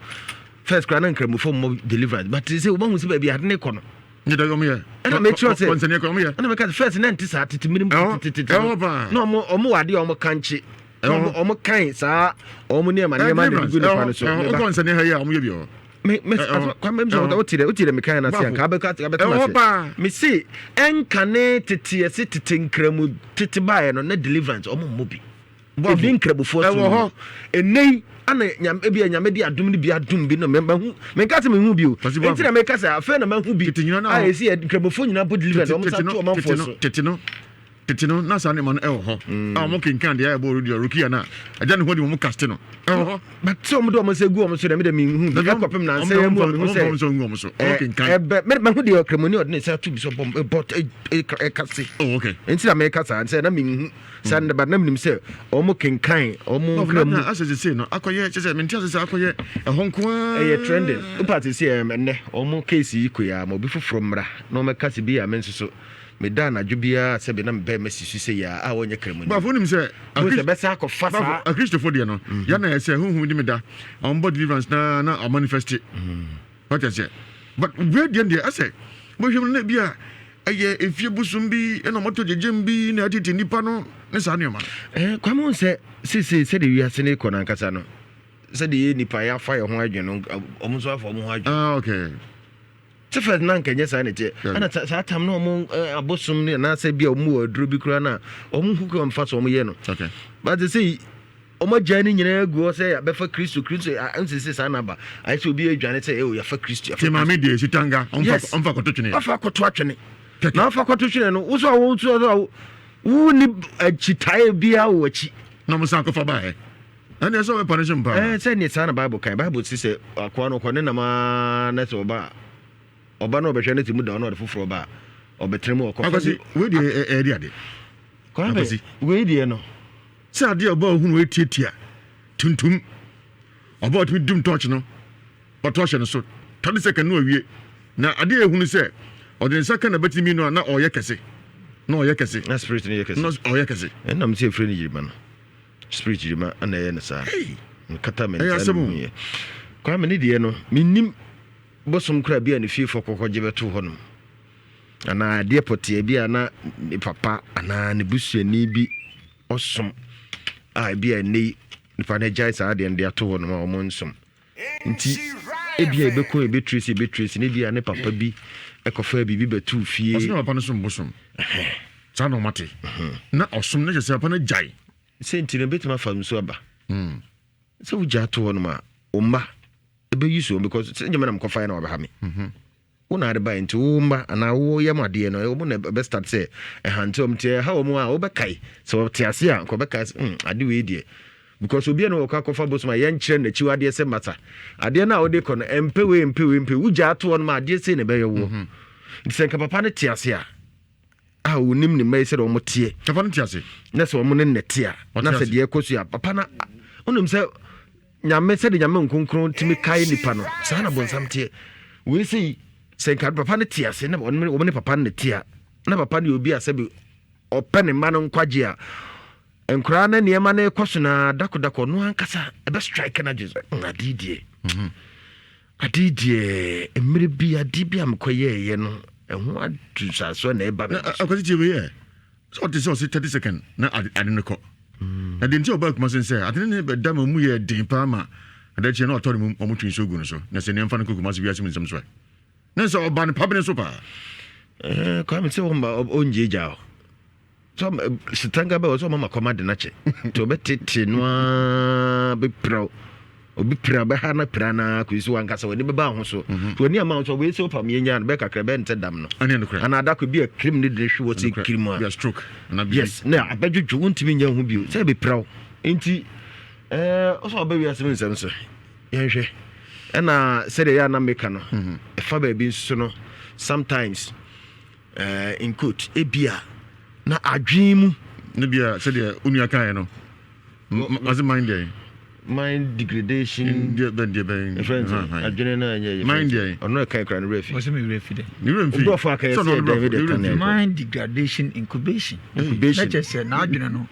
first koraa na nkramofoɔ mmɔ deliverance but sɛ wɔn ahu sɛ baabi ade ne kɔ no. Nyɛ dɛ ɔmo yɛ. Ɛna mekyerɛ sɛ kɔnsɛnni kɔ ɔmo yɛ. Ɛna meka sɛ first na nte saa tete mmirim tete no. Ɛwɔ paa. Na ɔmo ɔmo wɔ adeɛ a ɔmo kankye. Ɔmo ɔmo kan saa ɔmo nneɛma nneɛma de gu nipa no so. Ɛwɔ kɔnsɛnni ha yi a ɔmo yɛ bi wɔ. Me me kwame mi sɛ wote dɛ wote dɛ meka yɛn ase anka abɛka abɛka ase. Ɛwɔ paa. Me se ɛnkane tete ɛse tete nkramu tete baeɛ no na deliverance ɔmo mmɔ bi. Ebi nkramofoɔ som Ɛwɔ hɔ. Ɛnnɛ yi ana nyame ebi a nyame de adom no bi adom bi no mahu menka sɛ mehu bi o. Kwasi Boafo. Enti na meka sɛ afei na mahu bi. Tete nyina na A hɔ. ɛsi yɛ nkramofoɔ nyinaa bɔ deliverance Tete wɔn sa tete no to tete ɔmanfoɔ no so. tete no tete no na saa nneɛma no ɛwɔ hɔ. A wɔn kenkan deɛ ɛbɔ radio Rukia no a agya ne ho de wɔn kaste no ɛwɔ hɔ. But sɛ wɔn de wɔn nsa gu wɔn so deɛ me deɛ menhu bi. Dabi wɔn Ɛkɔpem nansa wɔn yi mu a wɔn mehu wɔn sɛ nsa ngu wɔn so. Wɔn kenkan. ɛbɛ me mahu deɛ ɔkramoni a ɔde ne nsa ato bi so bɔ bɔ ɛkase. Oh okay. Enti na meka saa sɛ na menhu saa no but na menim sɛ wɔn kenkan wɔn nkra mu. Asɛ sese no akɔyɛ kyɛ sɛ mente ase sɛ akɔyɛ ɛhɔ nko ara. Ɛyɛ trending. Wopa te sɛ ɛnɛ wɔn case yi kɔ yi a ma obi foforɔ mmra na wɔmmɛka sɛ bi a me nso so meda anadwo biara sɛ bi na mebɛn masi so sɛ yi a a wɔnyɛ kramoni. Bafo wonim sɛ Wo sɛ bɛsa akɔfa saa. Bafo akristofo deɛ no yɛ na ɛsɛ honhom di me da wɔn bɔ deliverance na na ɔmanifeste. Wate aseɛ? But wei deɛ deɛ asɛ wohwɛ mu no na ebi a ɛyɛ efie bosom bi ɛna wɔatɔ gyegyem bi na ɛtete nnipa no ne saa nneɛma no. Eh, Kwame wohu sɛ seesei sɛdeɛ wiase no rekɔ no ankasa no, sɛdeɛ yɛ nnipa yɛafa yɛn ho adwene no, wɔn nso afa wɔn ho adwene. Ah, okay. Sɛ first na anka ɛnyɛ saa na ɛteɛ. Ɛna sa- saa tam no wɔn eh, abosom ne anaasɛ bi a wɔn wɔ aduro bi koraa no a wɔn hu kwan fa so wɔn yɛ no. Okay. But sɛ Wɔn agyae ne nyinaa agu hɔ sɛ yɛabɛfa Kristo, Kristo, ɛnsɛ sɛ saa na aba. Ayɛ sɛ obi adwane sɛ, oh, yɛafa Kristo, yɛafa Te maame deɛ esi tanga, ɔmfa Yes. ɔmfa kɔto twene. Wafa akɔto atwene. Na wafa akɔto twene no, wo so a wo so a wo ni akyitaeɛ biara wɔ akyi. Na ɔmo san akɔfa baeɛ. Ɛnna ɛsɛ ɔbɛpa no hyɛ mpaa. Ɛɛ sɛ ne saa na Bible kan. Bible si sɛ akoa no ɔkɔ ne nam ara na sɛ ɔba a ɔba na ɔbɛhwɛ ne te mu da ɔna ɔde foforɔ ba a ɔbɛtena mu ɔkɔfa. Akwasi, wei deɛ ɛyɛ de ade. Kwame, Akwasi. wei deɛ no. Sɛ adeɛ a ɔbaa ohunu etiatia tuntum ɔbaa ɔtumi dum tɔɔkye no ɔtɔ hyɛ no so 30 second no awie. Na adeɛ a ɛhunu sɛ ɔde ne nsa ka n'abati mmienu a na ɔreyɛ kɛse. Na ɔyɛ kɛse. Na spirit no yɛ kɛse. Na ɔyɛ kɛse. Ɛnam sɛ efirɛ no yirima no. Spirit yirima ɛna ɛyɛ no saa. Nkata me nsa no yɛ. Kwame ne deɛ no menim bosom koraa bi a ne fiefoɔ kɔkɔgye bɛto hɔ nom. Anaa adeɛ pɔteɛ bi a na ne papa anaa ne busuani bi ɔsom a ebi a ɛnɛ yi nipa no agyae saa adeɛ no de ato hɔ nom a wɔn nsom. Nti ebia yɛbɛkɔ yɛbɛtrace yɛbɛtrace na ebia ne papa bi kɔfaa biribi bɛtoo fie. Ɔse na papa no som bosom. Saa na ɔmate. Na ɔsom na kyerɛ sɛ papa no gyae. Sɛ nti no ebɛtumi afa nso aba. Sɛ wogyaa to hɔ nom a, wo mma ɛbɛyi so because sɛ nyɛ me na mekɔfaeɛ na wabɛha me. Wo na ade bae nti wo mma anaa wo yam adeɛ no wɔn na ɛbɛ start sɛ ɛhante wɔn nti ɛha wɔn a wobɛkae sɛ wɔte ase a nka wɔbɛkae sɛ hmm ade wei deɛ because obi a na wɔkɔ akɔfa bosom a yɛnkyerɛ n'akyi adeɛ sɛ masa adeɛ no a wode kɔ no ɛmpɛ wei ɛmpɛ wei ɛmpɛ wogya ato hɔ no ma adeɛ sei na ɛbɛyɛ woɔ mhm. nti sɛ nka papa no te ase a a onim ne mma yi sɛdeɛ wɔn teɛ papa no te ase na sɛ wɔn ne nnɛte a na sɛ deɛ ɛkɔ so a papa no wonim sɛ Nyame, sɛdeɛ Nyame Nkonkron tumi kae nipa no, saa na bonsam teɛ. Wei sei, sɛ nka papa no te ase, na wɔn ne papa no na te a, na papa no yɛ obi a sɛbi ɔpɛ ne mma no nkwagye a, nkoraa no nneɛma no rekɔ so na dakodako ɔno ankasa ɛbɛ strike no adwene sɛ hmm, adeɛ deɛ mhm. adeɛ deɛ mmerɛ bi adeɛ bi a mekɔyɛɛyɛ no ɛho adusasoɔ na ɛba me akwasi tie wei ɛ Sɛ ɔte sɛ ɔse 30 second na ade ade no kɔ. Na deɛ nti a ɔbaa Kumasi ne sɛ ade no ne bɛda ma mu yɛ den paa ma adeɛ kyeɛ na ɔtɔ ne mu wɔn twe nsuo gu no so na sɛ nea mfa no kɔ Kumasi wiase mu nsɛm so ɛ. Ne sɛ ɔba no pabene so paa. Eh, Kwame sɛ wɔn ba ɔngye gya o. Sɛ sitanga bɛ wɔ sɛ ɔma ma kɔma de n'akyɛ. Nti ɔbɛtete no ara bɛpira o. Obi pira bɛha na pira na kɔsi sɛ wankasa w'ani bɛba ho so. Mhm. W'ani ama ho so wei sɛ wopa meyɛ no bɛyɛ kakra bɛyɛ nte dam no. Anaa adako bi a kirim ne de hwe wɔ sɛ kirim a. Stroke. Yes, na abɛdwodwo wontumi nyɛ ho bio sɛ ɛbɛpira wo. Nti ɛɛ ɔsɛ ɔbɛ wiase mu nsɛm so yɛnhwɛ. Ɛna sɛdeɛ yɛ ana meka no mhm. ɛfa baabi nso no sometimes uh, in quote ebia na adwene mu. Ne bia sɛdeɛ onua kaeɛ no ɔse mind deɛn mind degradation deɛ bɛn deɛ bɛn ɛfrɛ no sɛ adwene no ɛnyɛ yɛ mind deɛn ɔno ɛka kura no werɛ fi ɔsɛ me werɛ fi dɛ ne werɛ mfi nkurɔfoɔ aka yɛ sɛ ɛdɛn bi deɛ ka ne mind degradation incubation incubation na kyerɛ sɛ n'adwene no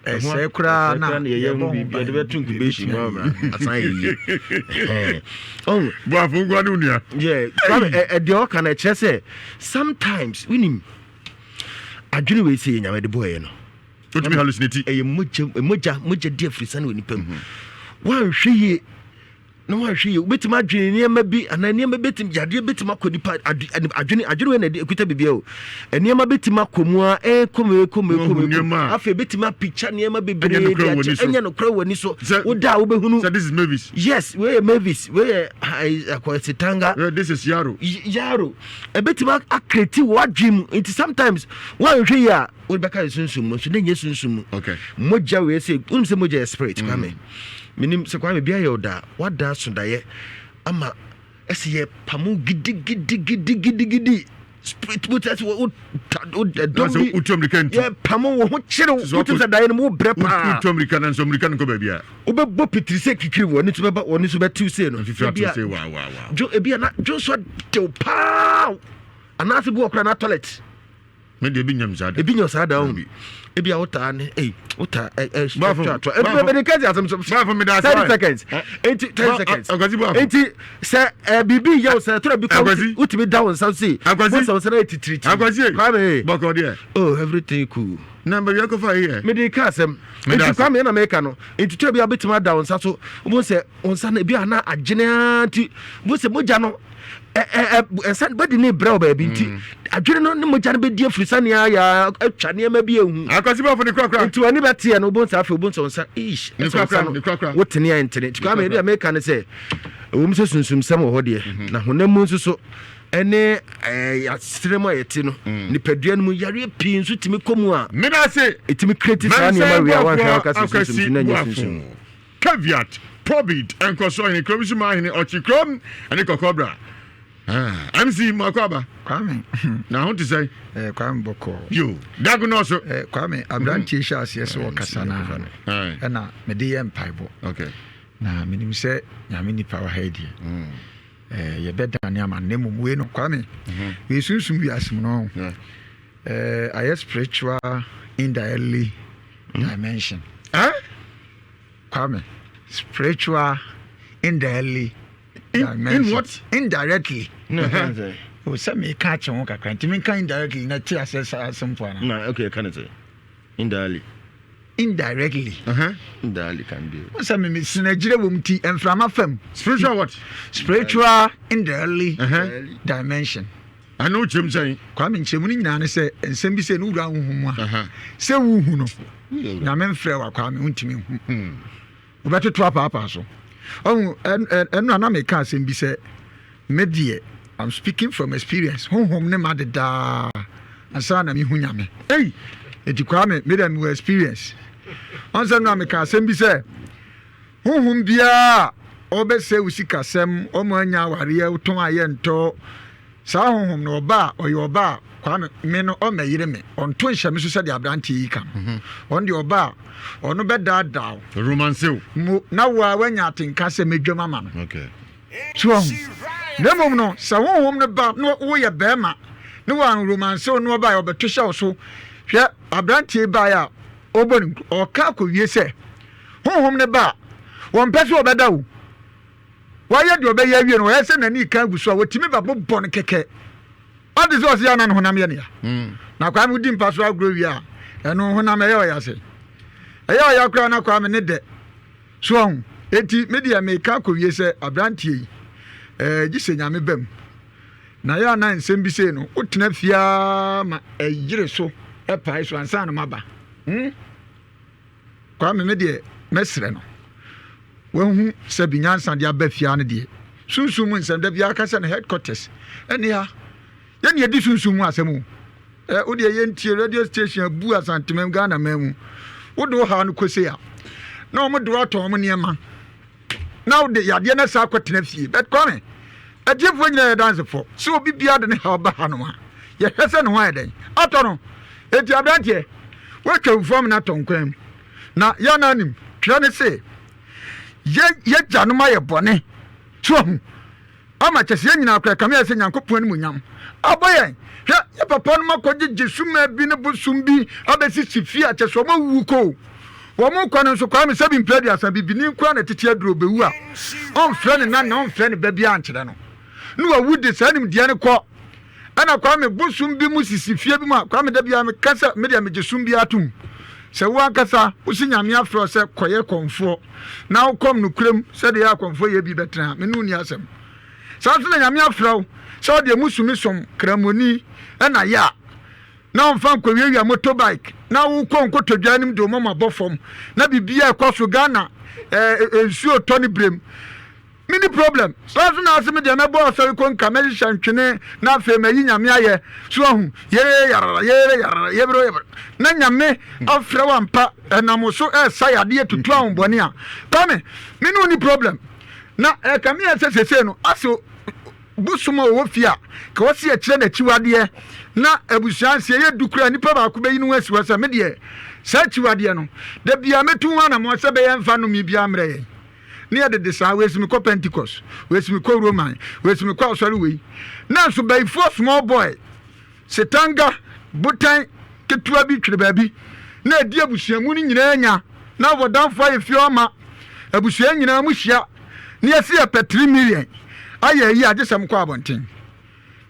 ɛsɛe koraa na yɛyɛ ho biribi yɛde bɛto incubation mu ama asan yɛ yie ɔn boafo nkwa ne onua yɛ kwame ɛdeɛ ɔka no ɛkyerɛ sɛ sometimes wonim adwene wei sɛ yɛ nyame de bɔɔyɛ no wotumi hallucinate ɛyɛ mogya mogya mogya di afirisane wɔ nipa mu mhm. woanhwɛ yie na woanhwɛ yie wobɛtumi adwene nneɛma bi anaa nneɛma bɛtumi yadeɛ bɛtumi akɔ nipa adwene adwene wei na ɛkuta biribi o nneɛma bɛtumi akɔ mu a ɛkɔ mu ɛkɔ mu ɛkɔ mu ɛkɔ mu afei bɛtumi apikya nneɛma bebree de akyɛ ɛnyɛ nokorɛ wɔ ani so woda a wobɛhunu sɛ this is Mavis yes wei yɛ Mavis wei yɛ akɔsitanga this is Yaro Yaro ɛbɛtumi akreti wɔ adwene mu nti sometimes woanhwɛ yie a wode bɛka yɛ sunsum mu nso na ɛnyɛ sunsum mu mogya wei sɛ wonim sɛ mogya yɛ spirit mm. Kwame menim sɛ Kwame bia yɛ wo daa wada asodaeɛ ama ɛsɛ yɛ pamo gidigidigidigidi spirit mu sɛ ɛdɔm bi yɛ pamo wo ho kyerɛ wotim sɛ daeɛ no mu wobrɛ paa wotu amirika nanso amirika no nkɔ baabi a wobɛbɔ pitiri sɛ kikiri wɔ ne so bɛba wɔ ne so bɛtew sei no ebia na dwo nso adew paa anaasɛ bi wɔ kora na toilet Me deɛ ebi nyam saa da. Ebi nyam saa da o. Ebi a wotaa ne ei wotaa ɛ ɛ twɛ atwa. Ebi bɛ bɛ kɛse asɛm so. Baafo mi da ase. 30 seconds. Eti 10 seconds. Akwasi baafo. Eti sɛ ɛ biribi yɛ o sɛ ɛtɔrɔ bi kɔ wotumi da wo nsa se. Akwasi. Wo sɛ wo nsa na yɛ titiriti. Akwasi. Kwame. Bɔkɔ deɛ. Oh everything cool. Na baabi akɔfa yi yɛ. Mi de ka asɛm. Eti Kwame ɛna mɛka no. Eti tɔrɔ bi a wobɛtumi ada wo nsa so. Wo sɛ wo nsa no ebi a na agyene ara nti wo sɛ mogya no ɛnsa bɛde ne brɛ wɔ baabi nti mm. adwene no ne mogya no bɛdi afiri sane ayɛ atwa nneɛma bi ahu akwasibafo ne korakora nti w'ani bɛteɛ no wobɛhu sɛ afei wobɛhu sɛ wo nsa ish ne korakora ne korakora wotene a ntene nti kwame ɛdeɛ meka ne sɛ ɛwom sɛ sunsumsɛm wɔ hɔ deɛ mhm. na honam mu nso so ɛne asetere mu a yɛte no mm. nipadua no mu yareɛ pii nso tumi kɔ mu a medase ɛtumi kreti saa nneɛma wei a woanhwɛ woka sɛ sunsum so na ɛnyɛ sunsum Caveat, Probit, Nkɔsoɔ Hene, Kurom Sumaa Hene, Ɔkye Kurom ne Kɔkɔbra. Ah, MC Mako Aba. Kwame. Na ho te sɛn? Eh, Kwame bɔkɔɔ. Yo, dago no so. Eh, Kwame, aberanteɛ hyɛ aseɛ sɛ ɔkasa no ɛna mede yɛ mpaebɔ. Okay. Na menim sɛ Nyame nipa wɔ ha yi deɛ. Mm. Eh, yɛbɛdane ama no na mmom wei no Kwame mhm. wei sunsum wiase mu no eh, ayɛ spiritual indirectly mm. dimension eh? Kwame spiritual indirectly dimension in what? Indirectly. O sɛ meka akyɛ ho kakra nti menka indirectly na te asɛ saa simple ana. Na okay ka ne sɛ indirectly. Indirectly. Uh-huh. Indirectly can be. Wọ́n sɛ mímí sinagyire wɔ mu ti nframa fam. Spiritual what? Spiritual indirectly uh-huh. dimension. Ɛno kyerɛm sɛn? Kwame nkyerɛmu no nyinaa ne sɛ nsɛm bi sɛ ne wura nhu mu a sɛ wohu no nyame mfrɛ wa Kwame wontumi nhu. Hmm. Wobɛtoto apaapaa so. Ɔhu ɛno a na meka asɛm bi sɛ me deɛ I'm speaking from experience honhom ne ma dedaa ansa na mehu nyame. Ei eti Kwame me deɛ mewɔ experience. Ɔn sɛ no a meka asɛm bi sɛ honhom biara a ɔbɛsɛ wo sikasɛm ɔmo anya awareɛ wotɔn ayɛ ntɔ Saa honhom no, ɔba a, ɔyɛ ɔba a, Kwame, me no, ɔmmɛyere me, ɔnto nhyɛ me so sɛdeɛ aberanteɛ yi ka no. Mhm. Ɔno deɛ ɔba a, ɔno bɛdaadaa wo. Romance wo. Mo, na wo ara woanya atenka sɛ mɛdwam ama no. Okay. So wahu? Na mmom no, sɛ honhom no ba na woyɛ barima, na wanromance wo na ɔba a, ɔbɛto hyɛ wo so. Hwɛ, aberanteɛ yi baeɛ a, ɔrebɔ ne nkuro, ɔreka akɔwie sɛ, honhom no ba a, wɔmpɛ sɛ ɔbɛda wo. Wayɛ deɛ ɔbɛyɛ awie no, ɔyɛ sɛ n'ani reka agu so a, wɔtumi bɛbobɔ no kɛkɛ. Ɔte sɛ ɔse ana ne honam yɛ ne ya. Hmm. Na Kwame wodi mpa so agorɔ wie a, ɛno honam ɛyɛ ɔya sɛ. Ɛyɛ ɔya koraa na Kwame ne dɛ. So ɔho. Enti me deɛ meka akɔwie sɛ aberanteɛ yi, ɛɛ gye sɛ Nyame ba mu. Na yɛ ana nsɛm bi sei no, wotena fie ara ma ɛyere so ɛpae so ansa na maba. Hmm? Kwame me deɛ mɛsrɛ no wahu sɛ bi nyansa de aba fie no deɛ sunsum mu nsɛm da biara ka sɛ no headquarters ɛne ha yɛne yɛdi sunsum mu asɛm o ɛ wo deɛ yɛntie radio station abu asantemam Ghana man mu wode wo haw no kɔse a na wɔn de watɔn wɔn nneɛma na wode yadeɛ no saa akɔtena fie but Kwame atiefoɔ nyinaa yɛ dansefo sɛ obi biara de ne haw ba hanom a yɛhwɛ sɛ ne ho ayɛ dɛn atɔ no enti aberanteɛ woatwa mfuam no atɔ nkwan mu na yɛn anim twerɛ ne se yɛ yɛgyanom ayɛ bɔne so ahu Ama kyɛ sɛ yɛn nyinaa koraa ɛkame ayɛ sɛ Nyankopɔn animuonyam abɔ yɛn. Hwɛ, yɛn papanom akɔgyegye summaa bi ne bosom bi abɛsisi fie a kyɛ sɛ wɔn awuwu kɔ o. Wɔn rekɔ no nso, Kwame, sɛbi mprɛ aduasa, bibini nko ara na ɛtete aduro, ɔbɛwu a, ɔmfrɛ ne nana, ɔmfrɛ ne ba biara nkyerɛ no. Na wawu de saa nimdeɛ no kɔ. Ɛna Kwame, bosom bi mu sisi fie bi mu a, Kwame, da biara meka sɛ, me deɛ megye som biara tom. Sɛ wo ankasa wose Nyame afrɛ wo sɛ kɔyɛ kɔmfoɔ, na wokɔm nokorɛm sɛdeɛ ɛyɛ akɔmfoɔ yɛ bi bɛtena ha, me ne wo nni asɛm. Saa nso na Nyame afrɛ wo sɛ wo deɛ musumi som Kramoni na yɛ a, na womfa nkɔwiawia motorbike na wokɔ nkotodwe anim de wo moma bɔ fam na biribiara ɛkɔ so Ghana eh, nsuo tɔ ne berem. Menni problem. Saa nso na ase me deɛ mɛbɔ asɔre konka, mɛhyehyɛ ntwene na afei mayi Nyame ayɛ. So wahu? Yee yarara, yee yarara, yebro yebro. Na Nyame afrɛ wo ampa, ɛnam wo so ɛresa yadeɛ, tutu ahonbɔne a. Kwame, me ne wo nni problem. Na ɛkame ayɛ sɛ seesei no, ase bosom a ɔwɔ fie a, ka ɔse ɛkyerɛ n'akyiwadeɛ na abusua nse ɛyɛ du koraa nipa baako bɛyi ne ho asi hɔ sɛ me deɛ saa akyiwadeɛ no, da biara mɛtu ho anammɔn sɛ ɛbɛyɛ mfa nnome biara mmrɛ yɛn. Ne yɛde de saa, wei si mekɔ Pentecost, wei si mekɔ Roman, wei si mekɔ asɔre wei. Nanso bayifoɔ small boy, setanga, botan ketewa bi twere baabi na ɛdi abusua mu no nyinaa nya na abɔdamfoɔ ayɛ fie ɔma abusua nyinaa mu hyia na yɛsi yɛpɛ 3 million ayɛ ayi agye sɛ mokɔ abɔnten.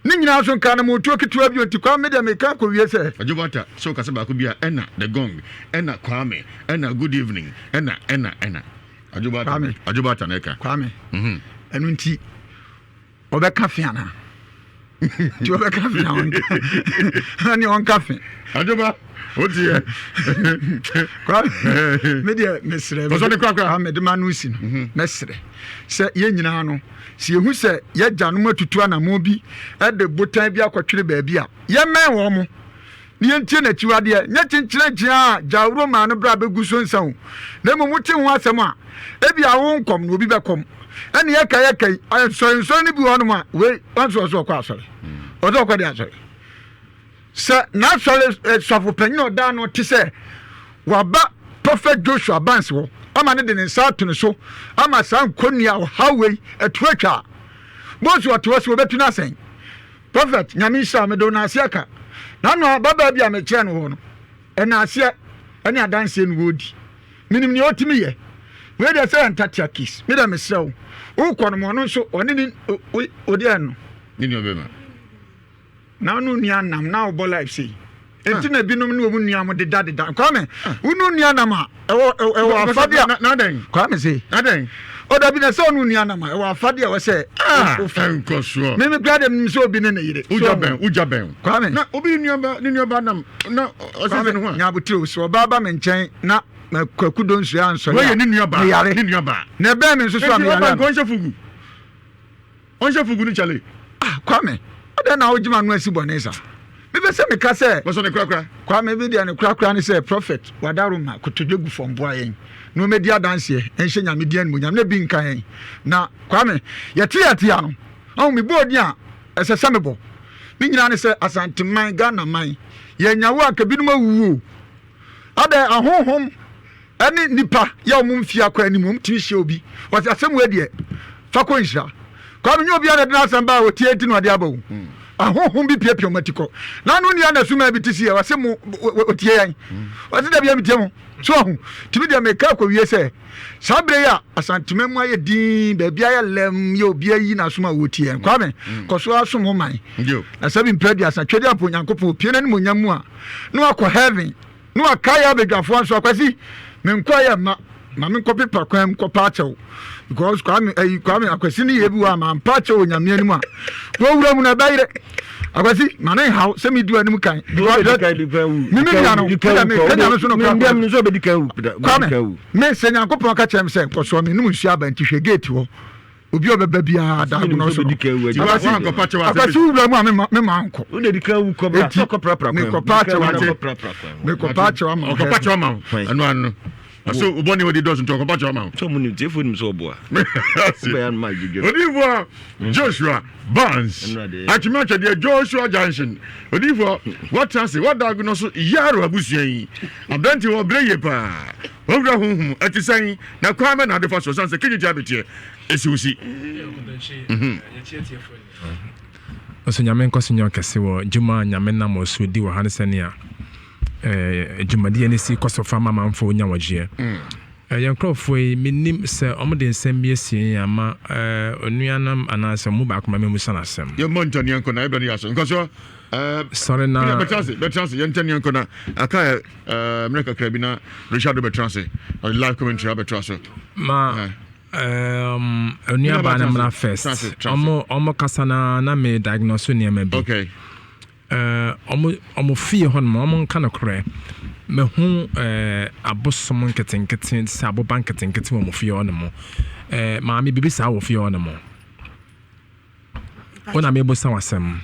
Ne nyinaa nso nka anammɔntuo ketewa bi o, nti Kwame me deɛ meka akɔwie sɛ. Adwo Bata sɛ ɔkasa baako bi a ɛna the gong ɛna Kwame ɛna good evening ɛna ɛna ɛna Adwo Bata Kwame Adwo Bata na ɛka. Kwame Mhm. ɛno nti ɔbɛka fe anaa? Nti ɔbɛka fe na ɔnka ɛne ɔnka fe. Adwo Ba woteɛ. Kwame me deɛ mesrɛ Kɔsɔ ne korakora. Kwame de ma no si no mɛsrɛ sɛ yɛn nyinaa no Sɛ yehu sɛ yɛn agyanom atutu anammɔn bi de botan bi akɔtwere baabi a, yɛmmɛn wɔn na yentie n'akyiwadeɛ. Nyɛ kyenkyerenkyen a gyaworo maa no bra bɛgu so nsa o, na mmom wote ho asɛm a, ebia wo nkɔm no obi bɛkɔm. Ɛne yɛka yɛka yi, nsɔrensɔre no bi wɔ hɔnom a, wei wanso ɔsɛ ɔkɔ asɔre, ɔsɛ ɔkɔ de asɔre. Sɛ n'asɔre sɔfo panyin a ɔda ano te sɛ waba Prophet Joshua Barnes hɔ ama no de ne nsa ato ne so ama saa nkonnua ɔhaw wei ɛto atwa a, Bosu ɔte hɔ sɛ wɔbɛtu no asɛn. Prophet, Nyame nhyira wo, mede wo naaseɛ aka. N'ano ababaa bi a mekyerɛ no hɔ no, ɛnaaseɛ ɛne adanseɛ no wɔredi. Menim nea ɔtumi yɛ. Wei deɛ sɛ yɛ ntatea kiss. Me deɛ mesrɛ wo, wokɔ no ma ɔno nso ɔne ne ɔdeɛ no. Ne nua bɛma. Na wo nua nam na wobɔ life sei. Enti na ebinom ne wɔn nua mo deda deda. Kwame, wo ne nua nam a ɛwɔ ɛwɔ afade a. Na dɛn? Kwame se. Na dɛn? O dabi na sɛ ɔne nua nam a ɛwɔ afade a wɔsɛ. Ah, nkɔsoɔ. Mímí kura de mi sɛ obi ne ne yere. Wogya bɛn, wogya bɛn. Kwame. Na obi nua ba ne nua ba nam na ɔsɛ ne ho a. Nyabotire o sɛ ɔbaa ba me nkyɛn na kwaku do nsuo ansɔre a. Wɔyɛ ne nua ba. Meyare. Ne nua ba. Na ɛbɛn mi nso so a meyare. Eti ɔba nkɔnhyɛ fugu. Ɔnhyɛ fugu no kyale. Ah Kwame, adɛn na wogye m'ano asi bɔne saa? Mepɛ sɛ meka sɛ. Bɔsɔ ne korakora. Kwame, me deɛ ne korakora ne sɛ Prophet Wadaroma kotodwe gu fam boa yɛn na ɔmmɛdi adanseɛ nhyɛ Nyame din animuonyam na bi nka yɛn. Na Kwame, yɛte yɛte ano. Ɔho mebɔ odin a ɛsɛ sɛ mebɔ. Ne nyinaa ne sɛ Asanteman, Ghana man, yɛanya wo a anka binom awuwu o. Adɛn ahonhom ne nnipa yɛ wɔn mfie akɔ anim, wɔn tumi hyia obi, wɔsɛ asɛm wei deɛ fa kɔ nhyira. Kwame nyɛ obiara na ɛde n'asɛm ba a ɔtie nti na ɔde aba o. Hmm. Ahonhom bi piapia wɔn ati kɔ. Na ano nua na suma bi te si yɛ wɔsɛ mo ɔtie yɛn. Hmm. Wɔsɛ dabi yɛ metie mo. So ahu tumi deɛ meka akɔwie sɛ saa berɛ yi a Asantema mu ayɛ din baabi ayɛ lɛm yɛ obi ayi n'asom a wɔtie yɛn. Kwame hmm. kɔ so asom ho man. Na sɛ bi mpɛ aduasa twɛdi ampo Onyankopɔn opie n'anim onyam mu a na wakɔ heaven na wakae abadwafoɔ nso akwasi me nkɔ yɛ mma ma me nkɔ pepa kwan mu kɔpa akyɛw because kwame ayi kwame akwasi ne yɛ bi wɔ a ma mpa akyɛw wɔ nyame anim a wɔwura mu na ɛbɛyerɛ akwasi ma ne nhaw sɛ medi anim kan because me me nua no me me kanya no so no kora kwame me sɛ nyankopɔn ka kyerɛ me sɛ nkɔsoɔ me nom nsuo aba nti hwɛ gate hɔ obi a ɔbɛba biara da agono so no akwasi wura mu a mema nkɔ eti mekɔpa akyɛw ama mekɔpa akyɛw ama ɔkɔpa kyɛw ama ɛno ano so wobɔ ne wode dɔso nti ɔkɔpa kyɛw ama sɛ ɔmo nim tiefo nim sɛ ɔboa odiyifoɔ Joshua Barnes atweme atwɛdeɛ Joshua Junction odiyifoɔ wɔtena ase wɔda agono so yaro abusua yi aberante wɔ berɛ yie paa Owura honhom ɛte sɛn na kwan bɛ na ade fa so san sɛ kegye tia beteɛ esi wo si. Nso Nyame nkɔ so nyɛ ɔkɛse wɔ dwuma a Nyame nam wɔ so di wɔ ha ne sɛnea eh, dwumadie no si kɔ so fa ma amanfoɔ nya wɔgyeɛ. Mm. Eh, yɛn nkurɔfoɔ yi, mennim sɛ wɔn de nsɛm bi asie yɛn ama eh, onuanom anaasɛ wɔn mu baako ma memmisa no asɛm. Yɛmmɔ ntɛneɛ nkɔ na ɛbɛ no yɛ aso. Nkɔ so. Sɔre na. Bɛtena ase, bɛtena ase, yɛntɛneɛ nkɔ na aka mmerɛ kakra bi na Richard bɛtena ase, ɔde live commentary abɛtoa so. Ma um, onuabaa no mmra first. Ɔmo ɔmo kasa na na me diagnose nneɛma bi. Okay. Ɔmo ɔmo fie hɔ nom ɔmo nka no korɛ. Mehu abosom nketenkete sɛ aboba nketenkete wɔ ɔmo fie hɔ nom. Maame bibi saa wɔ fie hɔ nom. Wo na mebisa w'asɛm.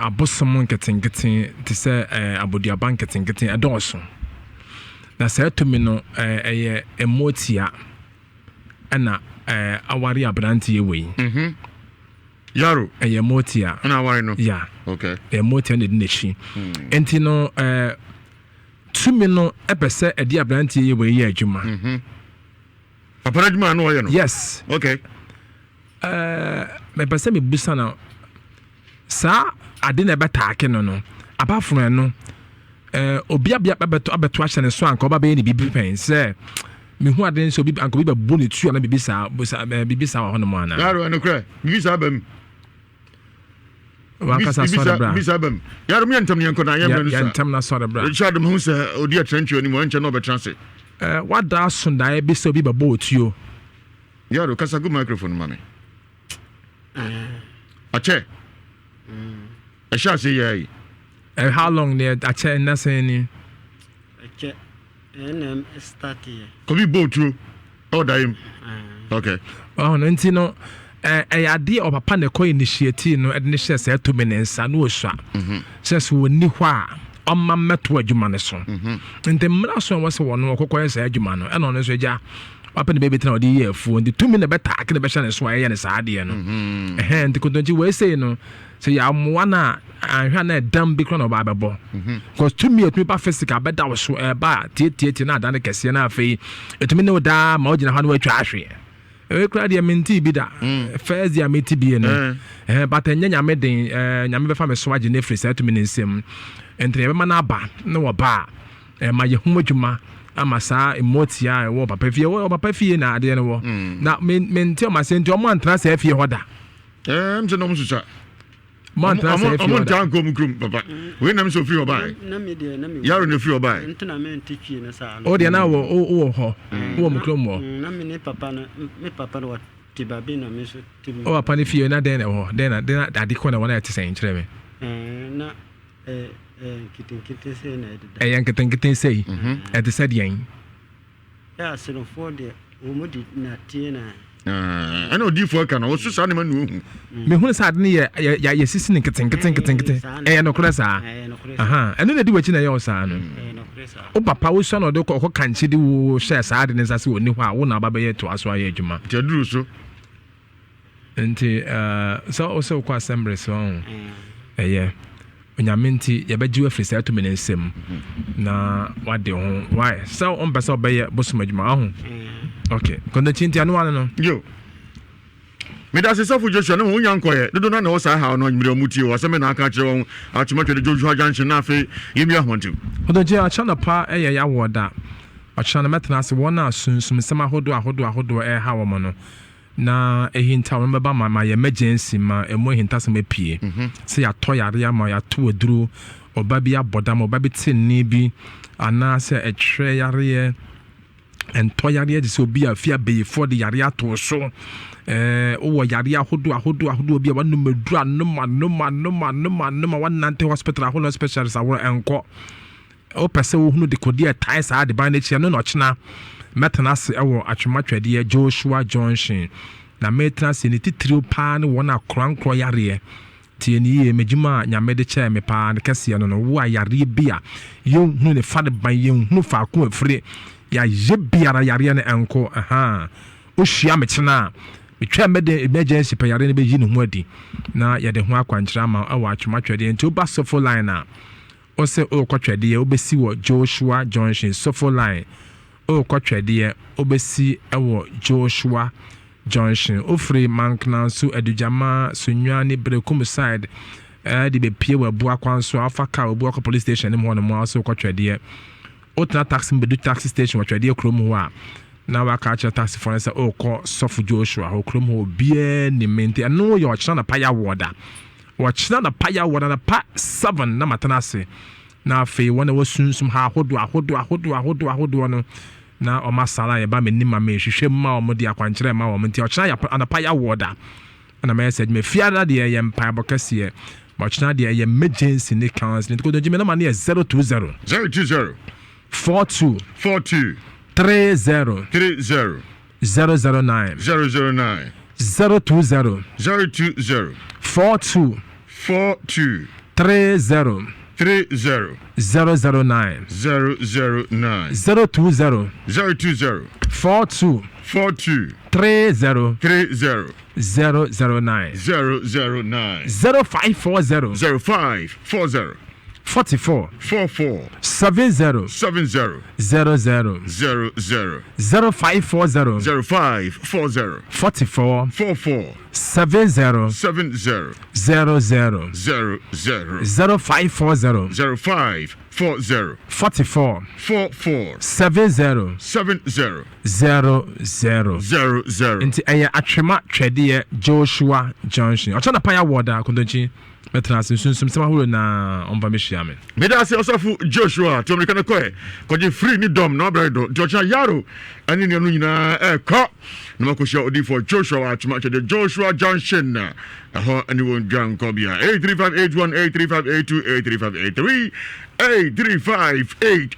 Abosom nketenkete te sɛ aboduaba nketenkete ɛdɔɔso. Na saa tumi no ɛyɛ mmoatia ɛna aware aberanteɛ wei. Mhm. Yaro. Ɛyɛ mmoatia. Ɛna aware no. Ya. Okay. Ɛyɛ mmoatia na ɛdi n'akyi. Hmm. Nti no Tumi no pɛ sɛ ɛde aberanteɛ yi wei yɛ adwuma. Mhm. Papa no adwuma a na ɔyɛ no. Yes. Okay. Eh, mepɛ sɛ mebusa no saa ade na ɛbɛtaake no no apart from ɛno eh, obi abia abɛto abɛto ahyɛ ne so anka ɔba bɛyɛ ne biribi pɛn sɛ mehu ade sɛ obi anka obi bɛbɔ ne tu ana biribi saa biribi saa wɔ hɔnom anaa. Yaro ɛnokorɛ biribi saa ba mu. wankasa sɔre bra bisa bam yàrá mu yɛ ntɛm yɛn nkɔ na yɛn mmerɛ no sa yɛ ntɛm na sɔre bra Richard mu sɛ odi akyerɛntwerɛ anim ɔnkyɛ na ɔbɛtena ase ɛɛ wada aso daeɛ bi sɛ obi bɛbɔ otuo yàrá kasa gu microphone ma me akyɛ ɛhyɛ ase yɛ ayi ɛ how long deɛ akyɛ nna sɛn ni akyɛ ɛna start yɛ kobi bɔ otuo ɛwɔ daeɛ mu okay ɔho no nti no ɛyɛ adeɛ ɔpapa na ɛkɔ initiate no ɛde ne hyɛ saa tumi ne nsa no ɔsua mhm. sɛ sɛ wɔnni hɔ a ɔma mmɛto adwuma no so mhm. nti mmara so a ɛwɔ sɛ wɔn ɔkɔkɔ yɛ saa adwuma no ɛna ɔno nso agya Wapɛ ne baabi tena ɔde yɛ afuo nti tumi na ɛbɛtaake na ɛbɛhyɛ ne so a ɛyɛ ne saa adeɛ no. Mm-hmm. Ɛhɛn nti kontonkyi wei sei no sɛ yɛamoa no a anhwɛ a na ɛdam bi koraa na ɔba abɛbɔ. Mm-hmm. Because tumi a ɛtumi ba physical bɛda wo so ɛba tietietie na adane kɛseɛ na afei ɛtumi ne wo daa ma wogyina hɔ na woatwa ahwe. Ɛwei koraa deɛ mentee bi da. Mm. First deɛ a mete bie no. Eh. eh but ɛnyɛ nyame den eh, nyame bɛfa me so agye no afiri saa tumi ne nsam. Nti yɛbɛma no aba na wɔba a Ɛma yɛhu adwuma ama saa mmoatia a ɛwɔ papa fie wɔ papa fie na adeɛ no wɔ mm. na mente ɔmo ase nti ɔmo antena saa fie hɔ da. Ɛɛ m sɛ na ɔmo sosa. Ɔmo antena saa fie hɔ da. Ɔmo ntaa nkɔ ɔmo kurom papa wei nam sɛ ofiri hɔ baa yaro na ofiri hɔ baa. Ntena me nte fie no saa. O deɛ na wɔ wɔ hɔ wɔ mo kurom wɔ. Na me ne papa no me papa no wɔ te baabi na me nso te mu. O papa ne fie na dɛn na ɛwɔ hɔ dɛn na dɛn na ade kɔ na wɔn a ɛte sɛn kyerɛ me. Ɛɛ na. Ɛyɛ nketenkete sei na ɛdeda. Ɛyɛ nketenkete sei. Ɛte sɛ deɛn? Ɛ aserefoɔ deɛ wɔn di nnateɛ na. Ɛna odiifoɔ ka no ɔso saa nneɛma na ohu. Mehunu sɛ ade no yɛ yɛ yɛsisi no nketenkete nketenkete. Ɛyɛ nokorɛ saa? Ɛno na ɛdi w'akyi na ɛyɛ wo saa no. Wo papa wosua na ɔde kɔ ɔkɔ kankye de wo hyɛɛ saa ade no nsa sɛ ɔnni hɔ a wo na aba bɛyɛ toa so ayɛ adwuma. Nti aduru so. Nti sɛ wo sɛ wokɔ assembly so ɔho ɛyɛ onyame nti yɛbɛgye wo afiri saa tumi no nsam na wade ho why sɛ wompɛ sɛ wobɛyɛ bosom adwuma ɔho ok kɔntɔkyi nti ɛno ano no. Yo medase sɔfo Joshua ne ho wonya nkɔyɛ dodo na na ɛwɔ saa haw no anwummere ɔmo tie wɔ asɛm na aka akyerɛ wɔn atwoma twɛde Joshua junction na afei yɛmmia ahoɔntew. Kɔntɔkyi akyɛ anɔpa ɛyɛ yawoɔ da ɔkyena no mɛtena ase wɔn a sunsumsɛm ahodoɔ ahodoɔ ahodoɔ ɛreha wɔn no na ahintaw no bɛba ma mayɛ emergency ma ɛmu ahintasɛm apue sɛ yɛatɔ yareɛ ama yɛato aduro ɔba bi abɔ dam ɔba bi te nne bi anaasɛ ɛtwerɛ yareɛ ɛntɔ yareɛ te sɛ obi a fi abeyifoɔ de yareɛ ato so ɛɛ wowɔ yareɛ ahodoɔ ahodoɔ ahodoɔ bi a wanom aduro anom anom anom anom anom a wanante hospital ahodoɔ specialist ahodoɔ ɛnkɔ Wopɛ sɛ wohunu dekode a ɛtae saa adeban no akyi a, ɛno na ɔkyena mɛtena ase wɔ Atwema-Twɛdeɛ, Joshua Junction, na metena ase. Ne titiriw paa ne wɔn a korankorɔ yareɛ. Tie no yie, m'adwuma a Nyame de kyɛɛ me paa ne kɛseɛ no no, wo a yareɛ bi a yɛnhunu ne fareban, yɛnhunu faako a ɛfire, yɛayɛ biara yareɛ no ɛnkɔ, ahaa, wohyia me kyena a, metwa mɛde emergency pɛ yareɛ no bɛyi ne ho adi na yɛde ho akwankyerɛ ama wo wɔ Atwema-Twɛdeɛ. Nti woba Sofo line a, Ose orekɔ twɛdeɛ wobɛsi wɔ Joshua Junction Sofo line orekɔ twɛdeɛ wobɛsi wɔ Joshua Junction Wofiri Manknanso Adugyama Sunyani ne Berekum side de bɛpue wɔ Abua kwan so a wofa car wɔ Abua kɔ police station anim hɔ nom a wose wokɔ twɛdeɛ Wotena taxi mu bɛdu taxi station wɔ twɛdeɛ kurom hɔ a na waka akyerɛ taxifoɔ no sɛ orekɔ Sɔfo Joshua hɔ kurom hɔ obiara nim me nti ɛno yɛ ɔkyena anɔpa yɛ da Ɔkyena anɔpa yɛ awɔ anɔpa 7 na matena ase na afei wɔn a ɛwɔ sunsum ha ahodoɔ ahodoɔ ahodoɔ ahodoɔ ahodoɔ no na wɔn asara yɛ ba m'anim ma mehwehwɛ mu ma wɔn de akwankyerɛ ma wɔn nti ɔkyena yɛ anɔpa yɛ awɔ da ɛna mɛyɛ sɛ adwuma fiara deɛ ɛyɛ mpaebɔ kɛseɛ ma ɔkyena deɛ ɛyɛ emergency ne counseling nti kɔdɔgye me nɔma no yɛ 020 020 42 42 30 30 009 009 020 020 42 42 30 30 009 009 020 020 42 42 30 30 009 009 0540 0540 44 44 70 70 00 00 0540 0540 44 44 70 70 00 00 0540 0540 44 44 70 70 00 00. Nti ɛyɛ Atwema Twɛdeɛ Joshua Junction. Ɔkyɛ na paya wɔ da Kontonkyi mɛtena ase sunsum sɛm ahorow na ɔmfa mɛhyia me. Meda ase ɔsɔfo Joshua tu amirika no kɔɛ kɔgye firi ne dɔm na wabrɛ do nti ɔkyena Yaro ɛne nuanom nyinaa ɛkɔ na makɔhyia odiyifoɔ Joshua wɔ Atwema Twɛdeɛ Joshua Junction ɛhɔ ɛne wɔn dwankɔbea 83581 83582 83583 83584.